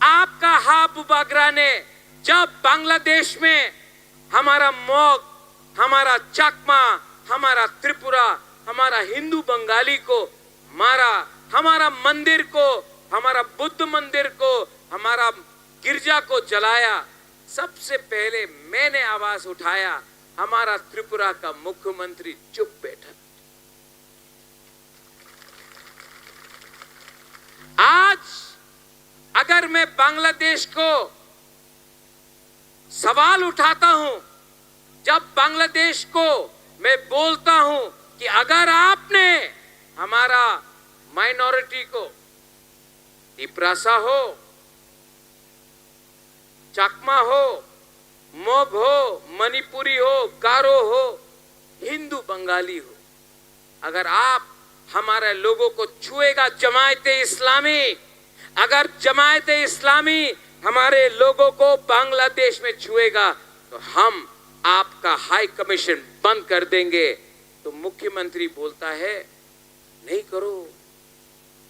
आपका हा बुबागरा ने, जब बांग्लादेश में हमारा मॉग, हमारा चाकमा, हमारा त्रिपुरा, हमारा हिंदू बंगाली को मारा, हमारा मंदिर को, हमारा बुद्ध मंदिर को, हमारा गिरजा को जलाया। सबसे पहले मैंने आवाज उठाया, हमारा त्रिपुरा का मुख्यमंत्री चुप बैठा। आज अगर मैं बांग्लादेश को सवाल उठाता हूं, जब बांग्लादेश को मैं बोलता हूं कि अगर आपने हमारा माइनॉरिटी को, तिपरासा हो, चकमा हो, मग हो, मणिपुरी हो, गारो हो, हिंदू बंगाली हो, अगर आप हमारे लोगों को छुएगा जमायत इस्लामी, अगर जमायत इस्लामी हमारे लोगों को बांग्लादेश में छुएगा तो हम आपका हाई कमीशन बंद कर देंगे। तो मुख्यमंत्री बोलता है, नहीं करो,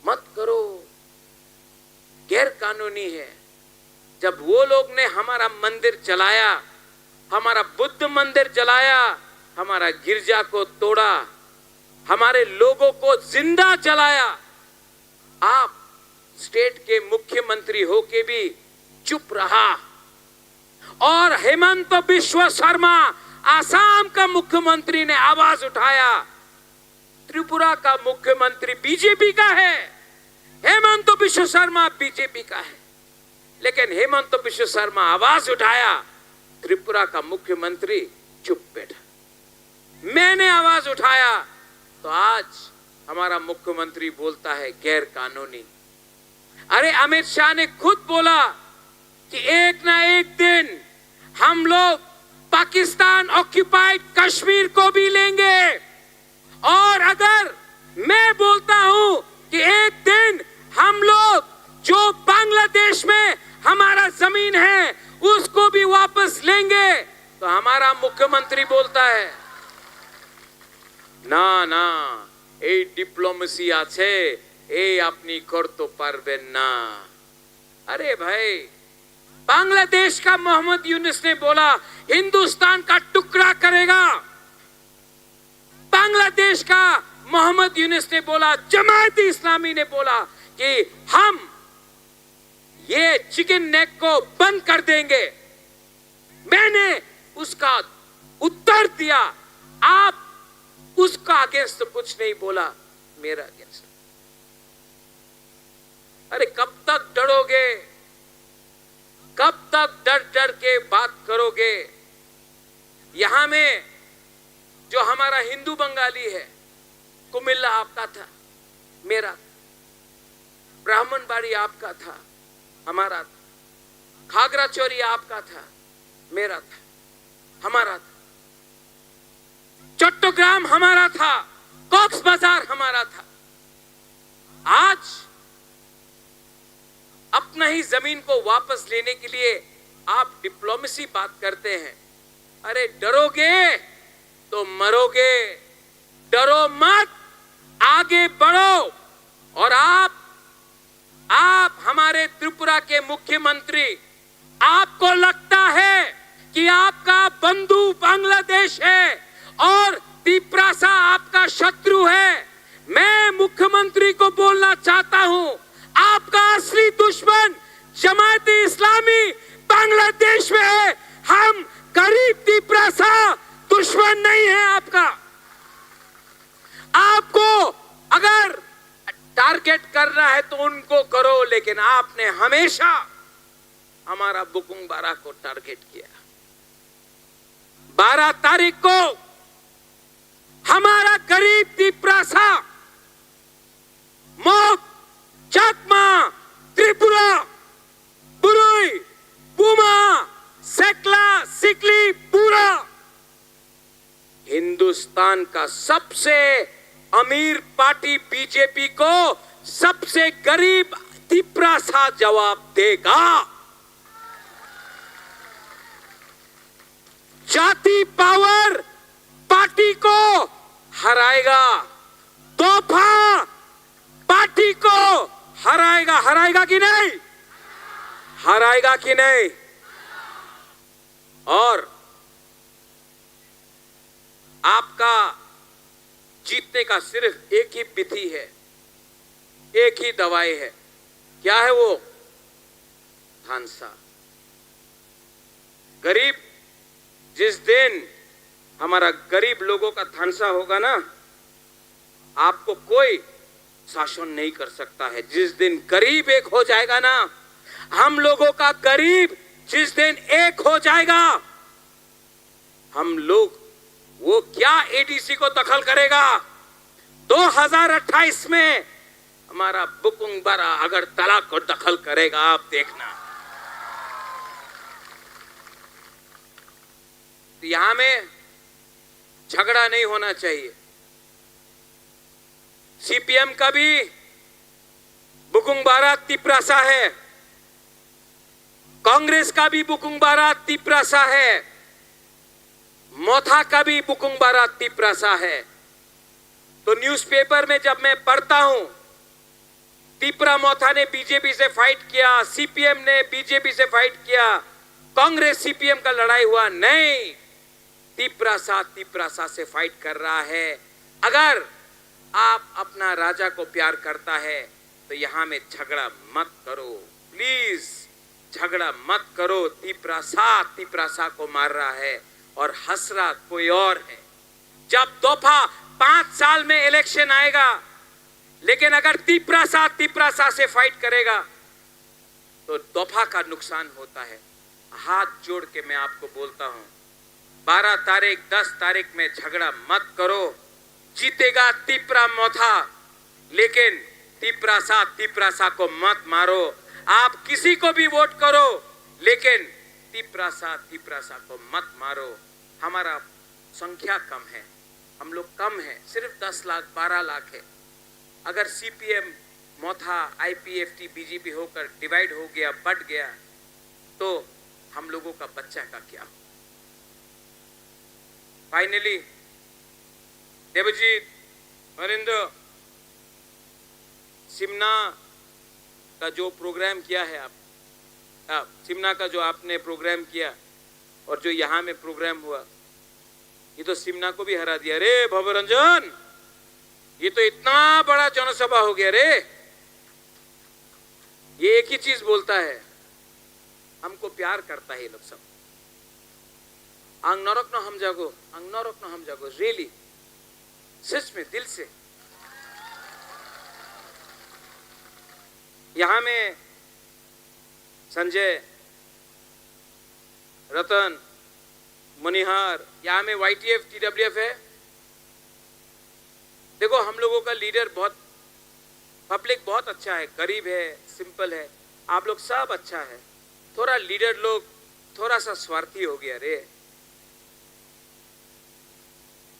मत करो, गैर कानूनी है। जब वो लोग ने हमारा मंदिर जलाया, हमारा बुद्ध मंदिर जलाया, हमारा गिरजा को तोड़ा, हमारे लोगों को जिंदा जलाया, आप स्टेट के मुख्यमंत्री होके भी चुप रहा। और हेमंत बिश्व शर्मा, आसाम का मुख्यमंत्री, ने आवाज उठाया। त्रिपुरा का मुख्यमंत्री बीजेपी का है, हेमंत बिश्व शर्मा बीजेपी का है, लेकिन हेमंत बिश्व शर्मा आवाज उठाया, त्रिपुरा का मुख्यमंत्री चुप बैठा। मैंने आवाज उठाया तो आज हमारा मुख्यमंत्री बोलता है गैर कानूनी। अरे, अमित शाह ने खुद बोला कि एक ना एक दिन हम लोग पाकिस्तान ऑक्यूपाइड कश्मीर को भी लेंगे। और अगर मैं बोलता हूं कि एक दिन हम लोग जो बांग्लादेश में हमारा जमीन है उसको भी वापस लेंगे, तो हमारा मुख्यमंत्री बोलता है, না, না, এই ডিপ্লোমেসি আছে, এই আপনি করতে পারবেন না। अरे भाई, बांग्लादेश का मोहम्मद यूनुस ने बोला हिंदुस्तान का टुकड़ा करेगा। बांग्लादेश का मोहम्मद यूनुस ने बोला, जमायत इस्लामी ने बोला कि हम ये चिकन नेक को बंद कर देंगे। मैंने उसका उत्तर दिया, आप उसका अगेंस्ट तो कुछ नहीं बोला, मेरा अगेंस्ट। अरे, कब तक डरोगे? कब तक डर डर के बात करोगे? यहां में जो हमारा हिंदू बंगाली है, कुमिल्ला आपका था, मेरा था। ब्राह्मणबाड़ी आपका था, हमारा था। खागराचोरी आपका था, मेरा था, हमारा था। चट्टग्राम हमारा था, कॉक्स बाजार हमारा था। आज अपना ही जमीन को वापस लेने के लिए आप डिप्लोमेसी बात करते हैं। अरे, डरोगे तो मरोगे। डरो मत, आगे बढ़ो। और आप, आप हमारे त्रिपुरा के मुख्यमंत्री, आपको लगता है कि आपका बंधु बांग्लादेश है और तिपरासा आपका शत्रु है। मैं मुख्यमंत्री को बोलना चाहता हूं, आपका असली दुश्मन जमायत इस्लामी बांग्लादेश में है। हम गरीब तिपरासा दुश्मन नहीं है आपका। आपको अगर टारगेट करना है तो उनको करो, लेकिन आपने हमेशा हमारा बुकुंग बारा को टारगेट किया। बारह तारीख को हमारा गरीब तिपरासा, मोग, चकमा, त्रिपुरा, बुरुई, पुमा, सेकला, सिकली, पूरा हिंदुस्तान का सबसे अमीर पार्टी बीजेपी को सबसे गरीब तिपरासा जवाब देगा। जाति पावर पार्टी को हराएगा, तोहफा पार्टी को हराएगा। हराएगा कि नहीं? हराएगा कि नहीं? और आपका जीतने का सिर्फ एक ही विधि है, एक ही दवाई है। क्या है वो? थानसा। गरीब, जिस दिन हमारा गरीब लोगों का थानसा होगा ना, आपको कोई शासन नहीं कर सकता है। जिस दिन गरीब एक हो जाएगा ना, हम लोगों का गरीब जिस दिन एक हो जाएगा, हम लोग, वो क्या एडीसी को दखल करेगा? दो हज़ार अट्ठाईस में हमारा बुकुंग बारा अगरतला को दखल करेगा, आप देखना। तो यहाँ में झगड़ा नहीं होना चाहिए। सीपीएम का भी बुकुंग बारा तिपरासा है, कांग्रेस का भी बुकुंग बारा तिपरासा है, मोथा का भी बुकुंग बारा तिपरासा है। तो न्यूज़पेपर में जब मैं पढ़ता हूं, तिपरा मोथा ने बीजेपी से फाइट किया, सीपीएम ने बीजेपी से फाइट किया, कांग्रेस सीपीएम का लड़ाई हुआ, नहीं, तिपरासा तिपरासा से फाइट कर रहा है। अगर आप अपना राजा को प्यार करता है तो यहाँ में झगड़ा मत करो, प्लीज झगड़ा मत करो। तिपरासा तिपरासा को मार रहा है और हंस रहा कोई और है। जब दफा पांच साल में इलेक्शन आएगा, लेकिन अगर तिपरासा तिपरासा से फाइट करेगा तो दफा का नुकसान होता है। हाथ जोड़ के मैं आपको बोलता हूं, बारह तारीख, दस तारीख में झगड़ा मत करो। जीतेगा तिपरा मोथा, लेकिन तिपरासा तिपरासा को मत मारो। आप किसी को भी वोट करो, लेकिन तिपरासा तिपरासा को मत मारो। हमारा संख्या कम है, हम लोग कम है, सिर्फ दस लाख, बारह लाख है। अगर सीपीएम, मोथा, आईपीएफटी, बीजेपी होकर डिवाइड हो गया, बट गया, तो हम लोगों का बच्चा का क्या हो? फाइनली, देवजीत, हरिंद्र, सिमना का जो प्रोग्राम किया है आप, आप, सिमना का जो आपने प्रोग्राम किया और जो यहाँ में प्रोग्राम हुआ, ये तो सिमना को भी हरा दिया रे भवरंजन। ये तो इतना बड़ा जनसभा हो गया रे। ये एक ही चीज बोलता है, हमको प्यार करता है ये लोग सब। Ang norokno hamjago, ang norokno hamjago, really, सच में, दिल से। यहाँ में संजय, रतन, मनिहार, यहाँ में वाईटीएफ, टीडब्ल्यूएफ है। देखो, हम लोगों का लीडर बहुत, पब्लिक बहुत अच्छा है, गरीब है, सिंपल है, आप लोग सब अच्छा है। थोड़ा लीडर लोग थोड़ा सा स्वार्थी हो गया रे।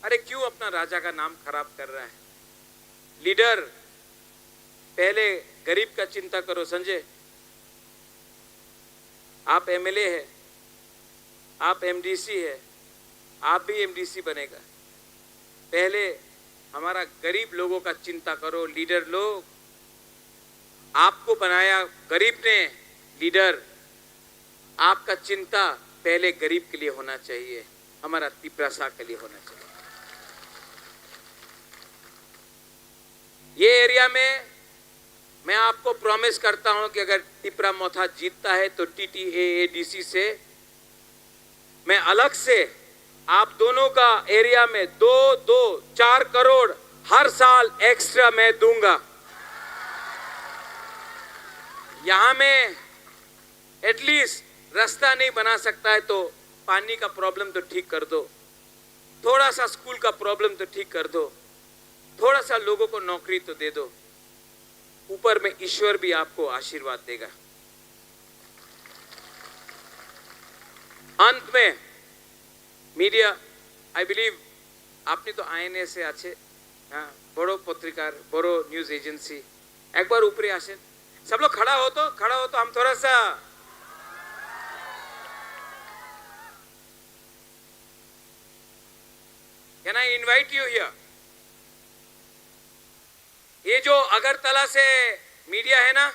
अरे, क्यों अपना राजा का नाम खराब कर रहा है? लीडर, पहले गरीब का चिंता करो संजय। आप एमएलए है, आप एमडीसी है, आप भी एमडीसी बनेगा। पहले हमारा गरीब लोगों का चिंता करो लीडर लोग। आपको बनाया गरीब ने लीडर, आपका चिंता पहले गरीब के लिए होना चाहिए, हमारा तिपरासा के लिए होना चाहिए। ये एरिया में मैं आपको प्रॉमिस करता हूं कि अगर तिपरा मोथा जीतता है तो टीटीएएडीसी से मैं अलग से आप दोनों का एरिया में दो दो चार करोड़ हर साल एक्स्ट्रा मैं दूंगा। यहां में एटलीस्ट रास्ता नहीं बना सकता है तो पानी का प्रॉब्लम तो ठीक कर दो, थोड़ा सा स्कूल का प्रॉब्लम तो ठीक कर दो, थोड़ा सा लोगों को नौकरी तो दे दो। ऊपर में ईश्वर भी आपको आशीर्वाद देगा। अंत में मीडिया, आई बिलीव আপনি তো আইএনএ আছে, হ্যাঁ, বড় পত্রিকার, বড় নিউজ এজেন্সি, একবার উপরে আসেন। सब लोग खड़ा हो तो, खड़ा हो तो, हम थोड़ा सा, can I invite you here? ये जो अगरतला से मीडिया है ना,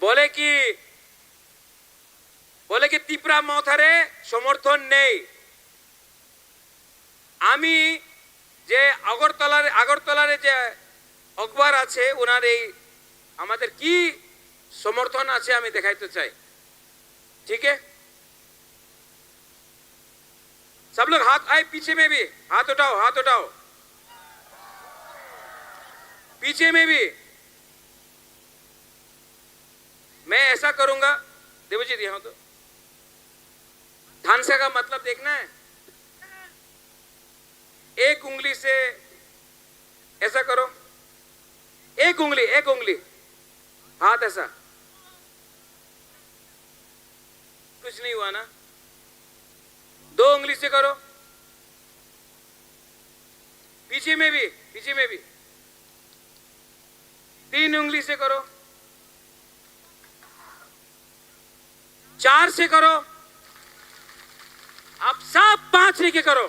बोले कि, बोले कि तिपरा मोथारे समर्थन नहीं। আমি যে আগরতলার, আগরতলার যে অকবর আছে, ওনার এই আমাদের কি সমর্থন আছে আমি দেখাইতে চাই। ঠিক আছে, সব লোক হাত, আয় পিছে মে ভি হাত উঠাও, হাত উঠাও, পিছে মে ভি। मैं ऐसा करूंगा, देवजीत, यहाँ तो थानसा का मतलब देखना है। एक उंगली से ऐसा करो, एक उंगली, एक उंगली, हाथ ऐसा, कुछ नहीं हुआ ना? दो उंगली से करो, पीछे में भी, पीछे में भी, तीन उंगली से करो, चार से करो, आप सब पांच लेके करो।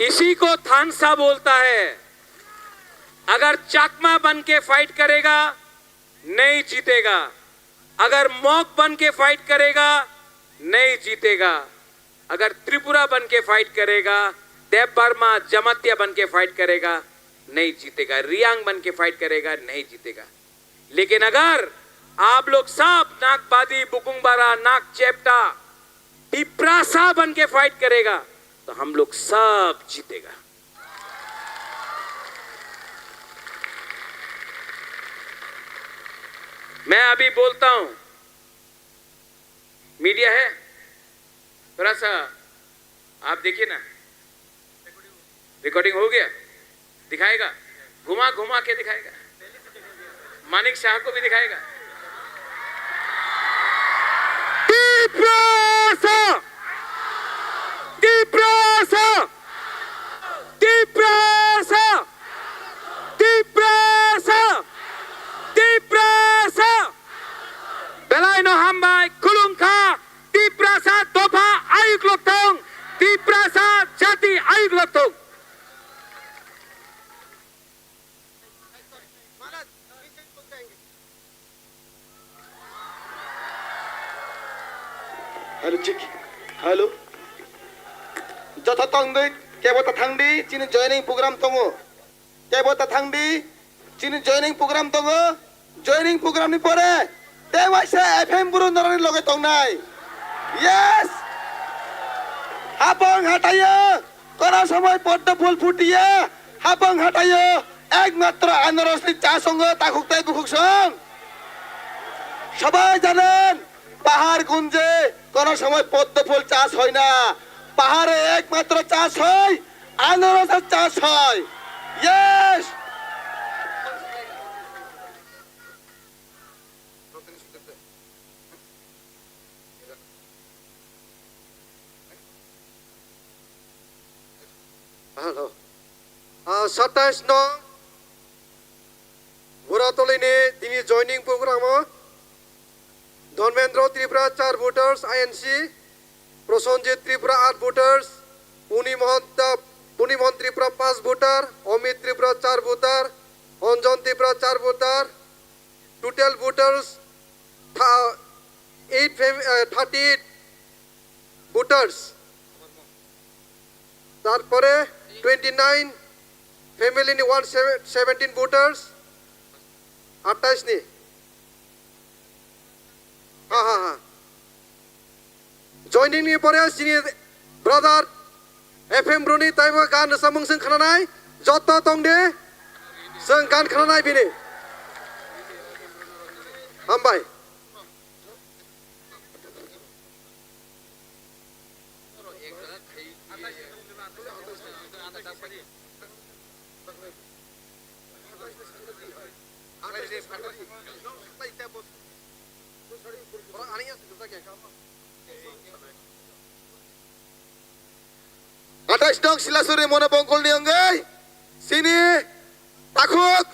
इसी को थानसा बोलता है। अगर चाकमा बन के फाइट करेगा, नहीं जीतेगा। अगर मॉग बन के फाइट करेगा, नहीं जीतेगा। अगर त्रिपुरा बन के फाइट करेगा, देव वर्मा जमातिया बन के फाइट करेगा, नहीं जीतेगा। रियांग बन के फाइट करेगा, नहीं जीतेगा। लेकिन अगर आप लोग सब नागबादी, बुकुंबारा, नागचेपटा, तिप्रासा बन के फाइट करेगा, तो हम लोग सब जीतेगा। मैं अभी बोलता हूं, मीडिया है, थोड़ा सा आप देखिए ना, रिकॉर्डिंग हो गया, दिखाएगा, घुमा घुमा के दिखाएगा, मानिक शाह को भी दिखाएगा। तिप्रासा, तिप्रासा, तिप्रासा, तिप्रासा, Tiprasa. Belai no hambai, khulumkha, Tiprasa dopha ayuk lokthung, Tiprasa jati ayuk lokthung. Hello, check. Hello. Jotho tongdi, kebo ta thangdi, chini joining program tongo. Kebo ta thangdi, chini joining program tongo. Joining program ni pore, tei waisa F M Bru norani loge tongnai. Yes! Hapang hatayo, kono somoi poddo phul phutiya, hapang hatayo, ekmatro anarosni cha songo takhuk tei bukhuk song. Sabai janen, pahar gunje, kono somoi poddo phul chas hoi na. Pahare ekmatro chas hoi, anarosor chas hoi. Yes! Hello. Ah, satais no Buratolini tini joining program o Dharmendra Tripura char voters I N C, Prosenjit Tripura aat voters, Puni Mohan, Puni Mohan Tripura panch voter, Amit Tripura char voter, Anjan Tripura char voter, total voters tha-, eight fam-, eh, thirty-eight voters. Tarpore twenty-nine family ni one seventeen voters, atais ni. Ha, ha, ha. Joining ni pore chini brother F M Bru ni taibo gan rwchapmung chwng khnanai, joto tong de, chwng gan khnanai bini. Hambai. Atais nong Silasuri Monobongkol ni wngwi chini takhuk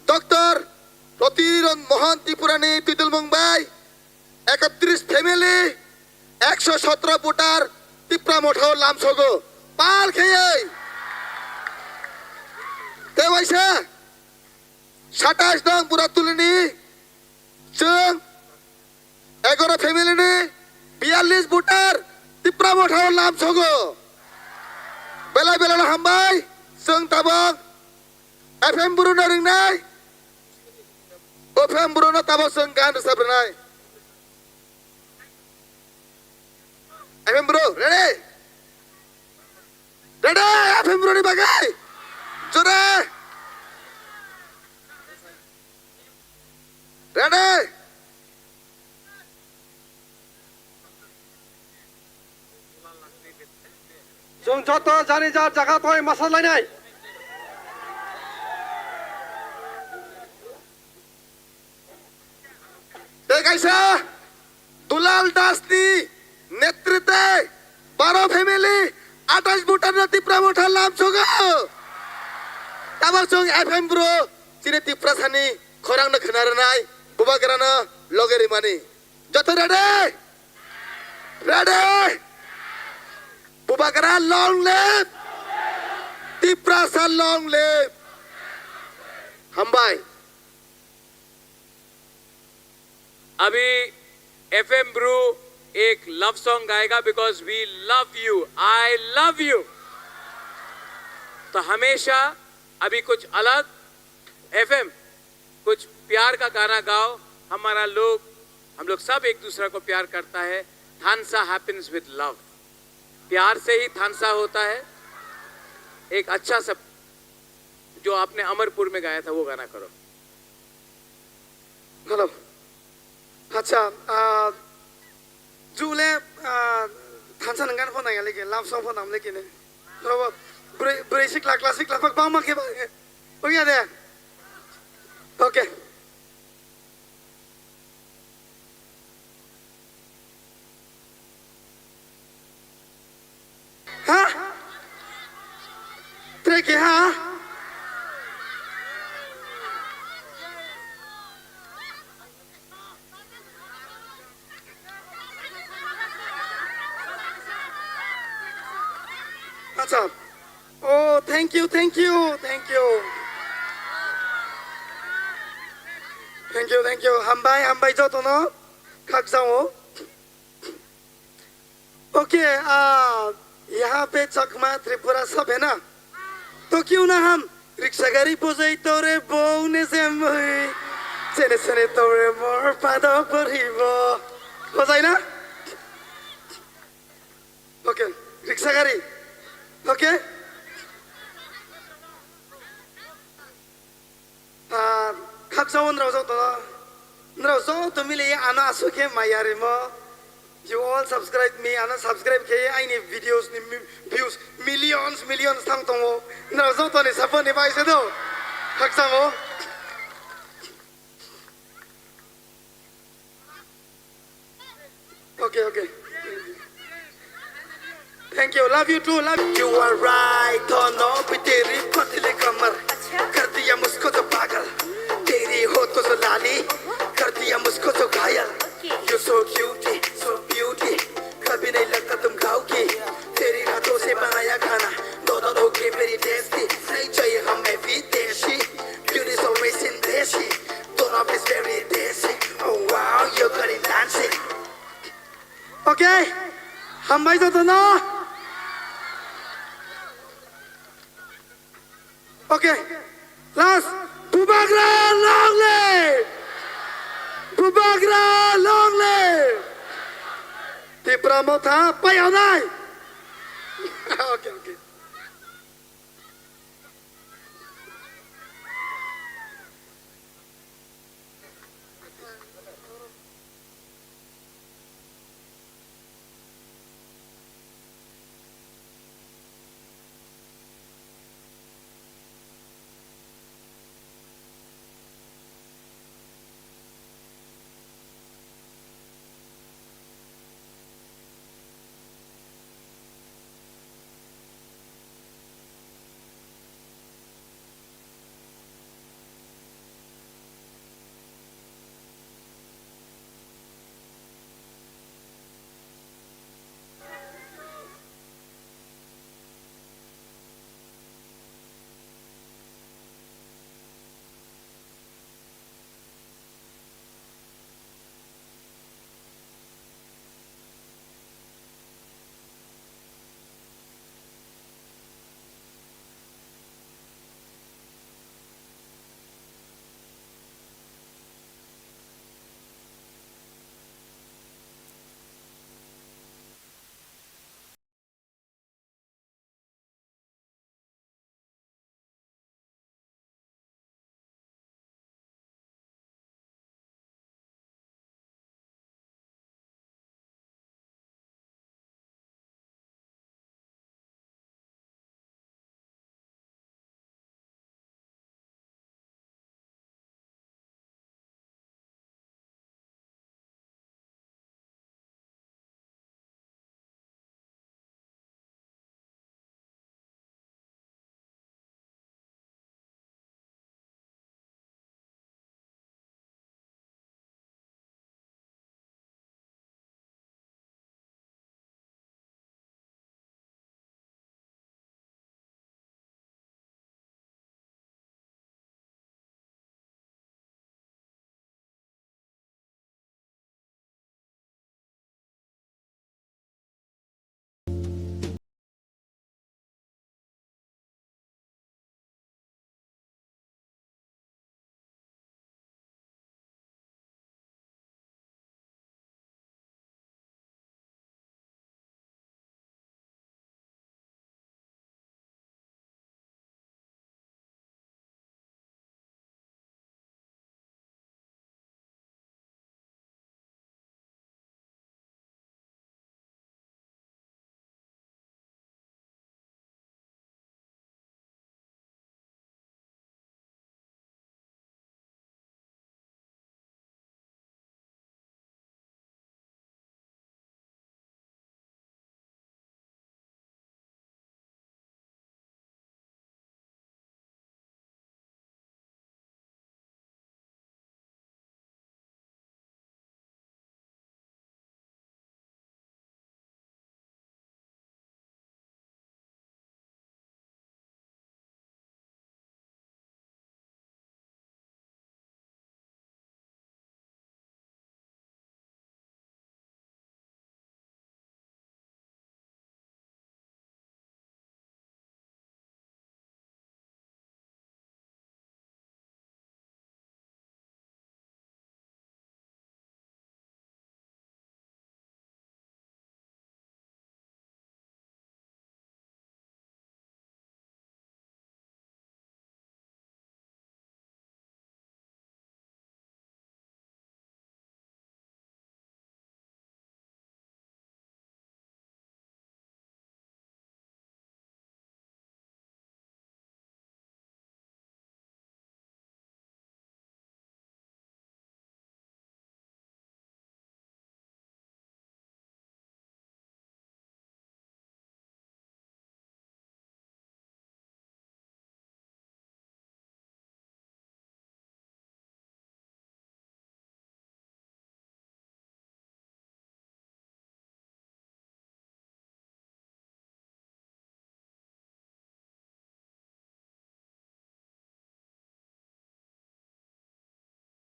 Doctor Pratiron Mohan Tripura ni twidulmung bai ekatris family, ekso sotro voter Tipra Motha o lamsogo. Pal kheyoi. Tei waisa satais nong Buratulini chwng egaro family ni biyallis voter Tipra Motha o lam sogo. Belai belai no hambai, chwng tabok F M Bru no ringnai, o F M Bru no tabok chwng gan rwchap rwnai. F M Bru, ready? Ready, F M Bru ni bagwi. Jore. Ready. Chwng joto jani jar jaga tongwi masa lainai. Tei kaisa Dulal Das ni netritwe baro family atais voter no Tipra Motha lam sogo. Tabok chwng F M Bru chini Tiprasa ni khorang no khna rwnai, bubagra no loge rimani. Joto ready? Ready? Bubagra long live! Tiprasa long live! Hambai. अभी F M Bru एक love song गाएगा, because we love you, I love you. तो हमेशा अभी कुछ अलग। एफएम, कुछ प्यार का गाना गाओ। हमारा लोग, हम लोग सब एक दूसरा को प्यार करता है। थानसा हैपेंस विद लव। प्यार से ही थानसा होता है। एक अच्छा सा, जो आपने अमरपुर में गाया था, वो गाना करो। Hello. Acha, ah, jule, ah, thansa nang gan phone nang lagi, love song phone nang lagi ne. Robo, beri, beri sikla, classic la, bang ma ke ba. Oh ya de. Okay. Ha? Treki ha? Acha. Oh, thank you, thank you, thank you. Thank you, thank you. Hambai, hambai jotono. Khakchangwo. Okay, ah, yaha pe Chakma Tripura sab hai na? To kyun na hum riksha gari bojai tore bou ne jem hui. Chene chene tore mor padok boribo. Bojai na? Okay, riksha gari. Okay? Ah, khakchangwo nrao joto, nrao joto mili ano aswk khe maya rimo. You all subscribe me, ano subscribe khe aini videos ni mi-, views millions, millions thang tongo. Nrao joto ni support ni bai se do. Khakchangwo. Okay, okay. Thank you. Love you too. Love you. You are right. Dono bhi teri patli kamar kar diya musko to pagal. Teri ho to jo lali kar diya musko to ghayal. You so cutie, so beauty. Kabhi nahi lagta tum gaogi. Teri haathon se banaya khana. Dono ho ke meri tasty. Nahi chahiye hame videsi. Beauty is always in desi. Dono is very desi. Oh wow, you got it dancing. Okay? Hambai jotono. Okay. Last. Bubagra long live! Bubagra long live! Tipra Motha payanai. Okay, okay.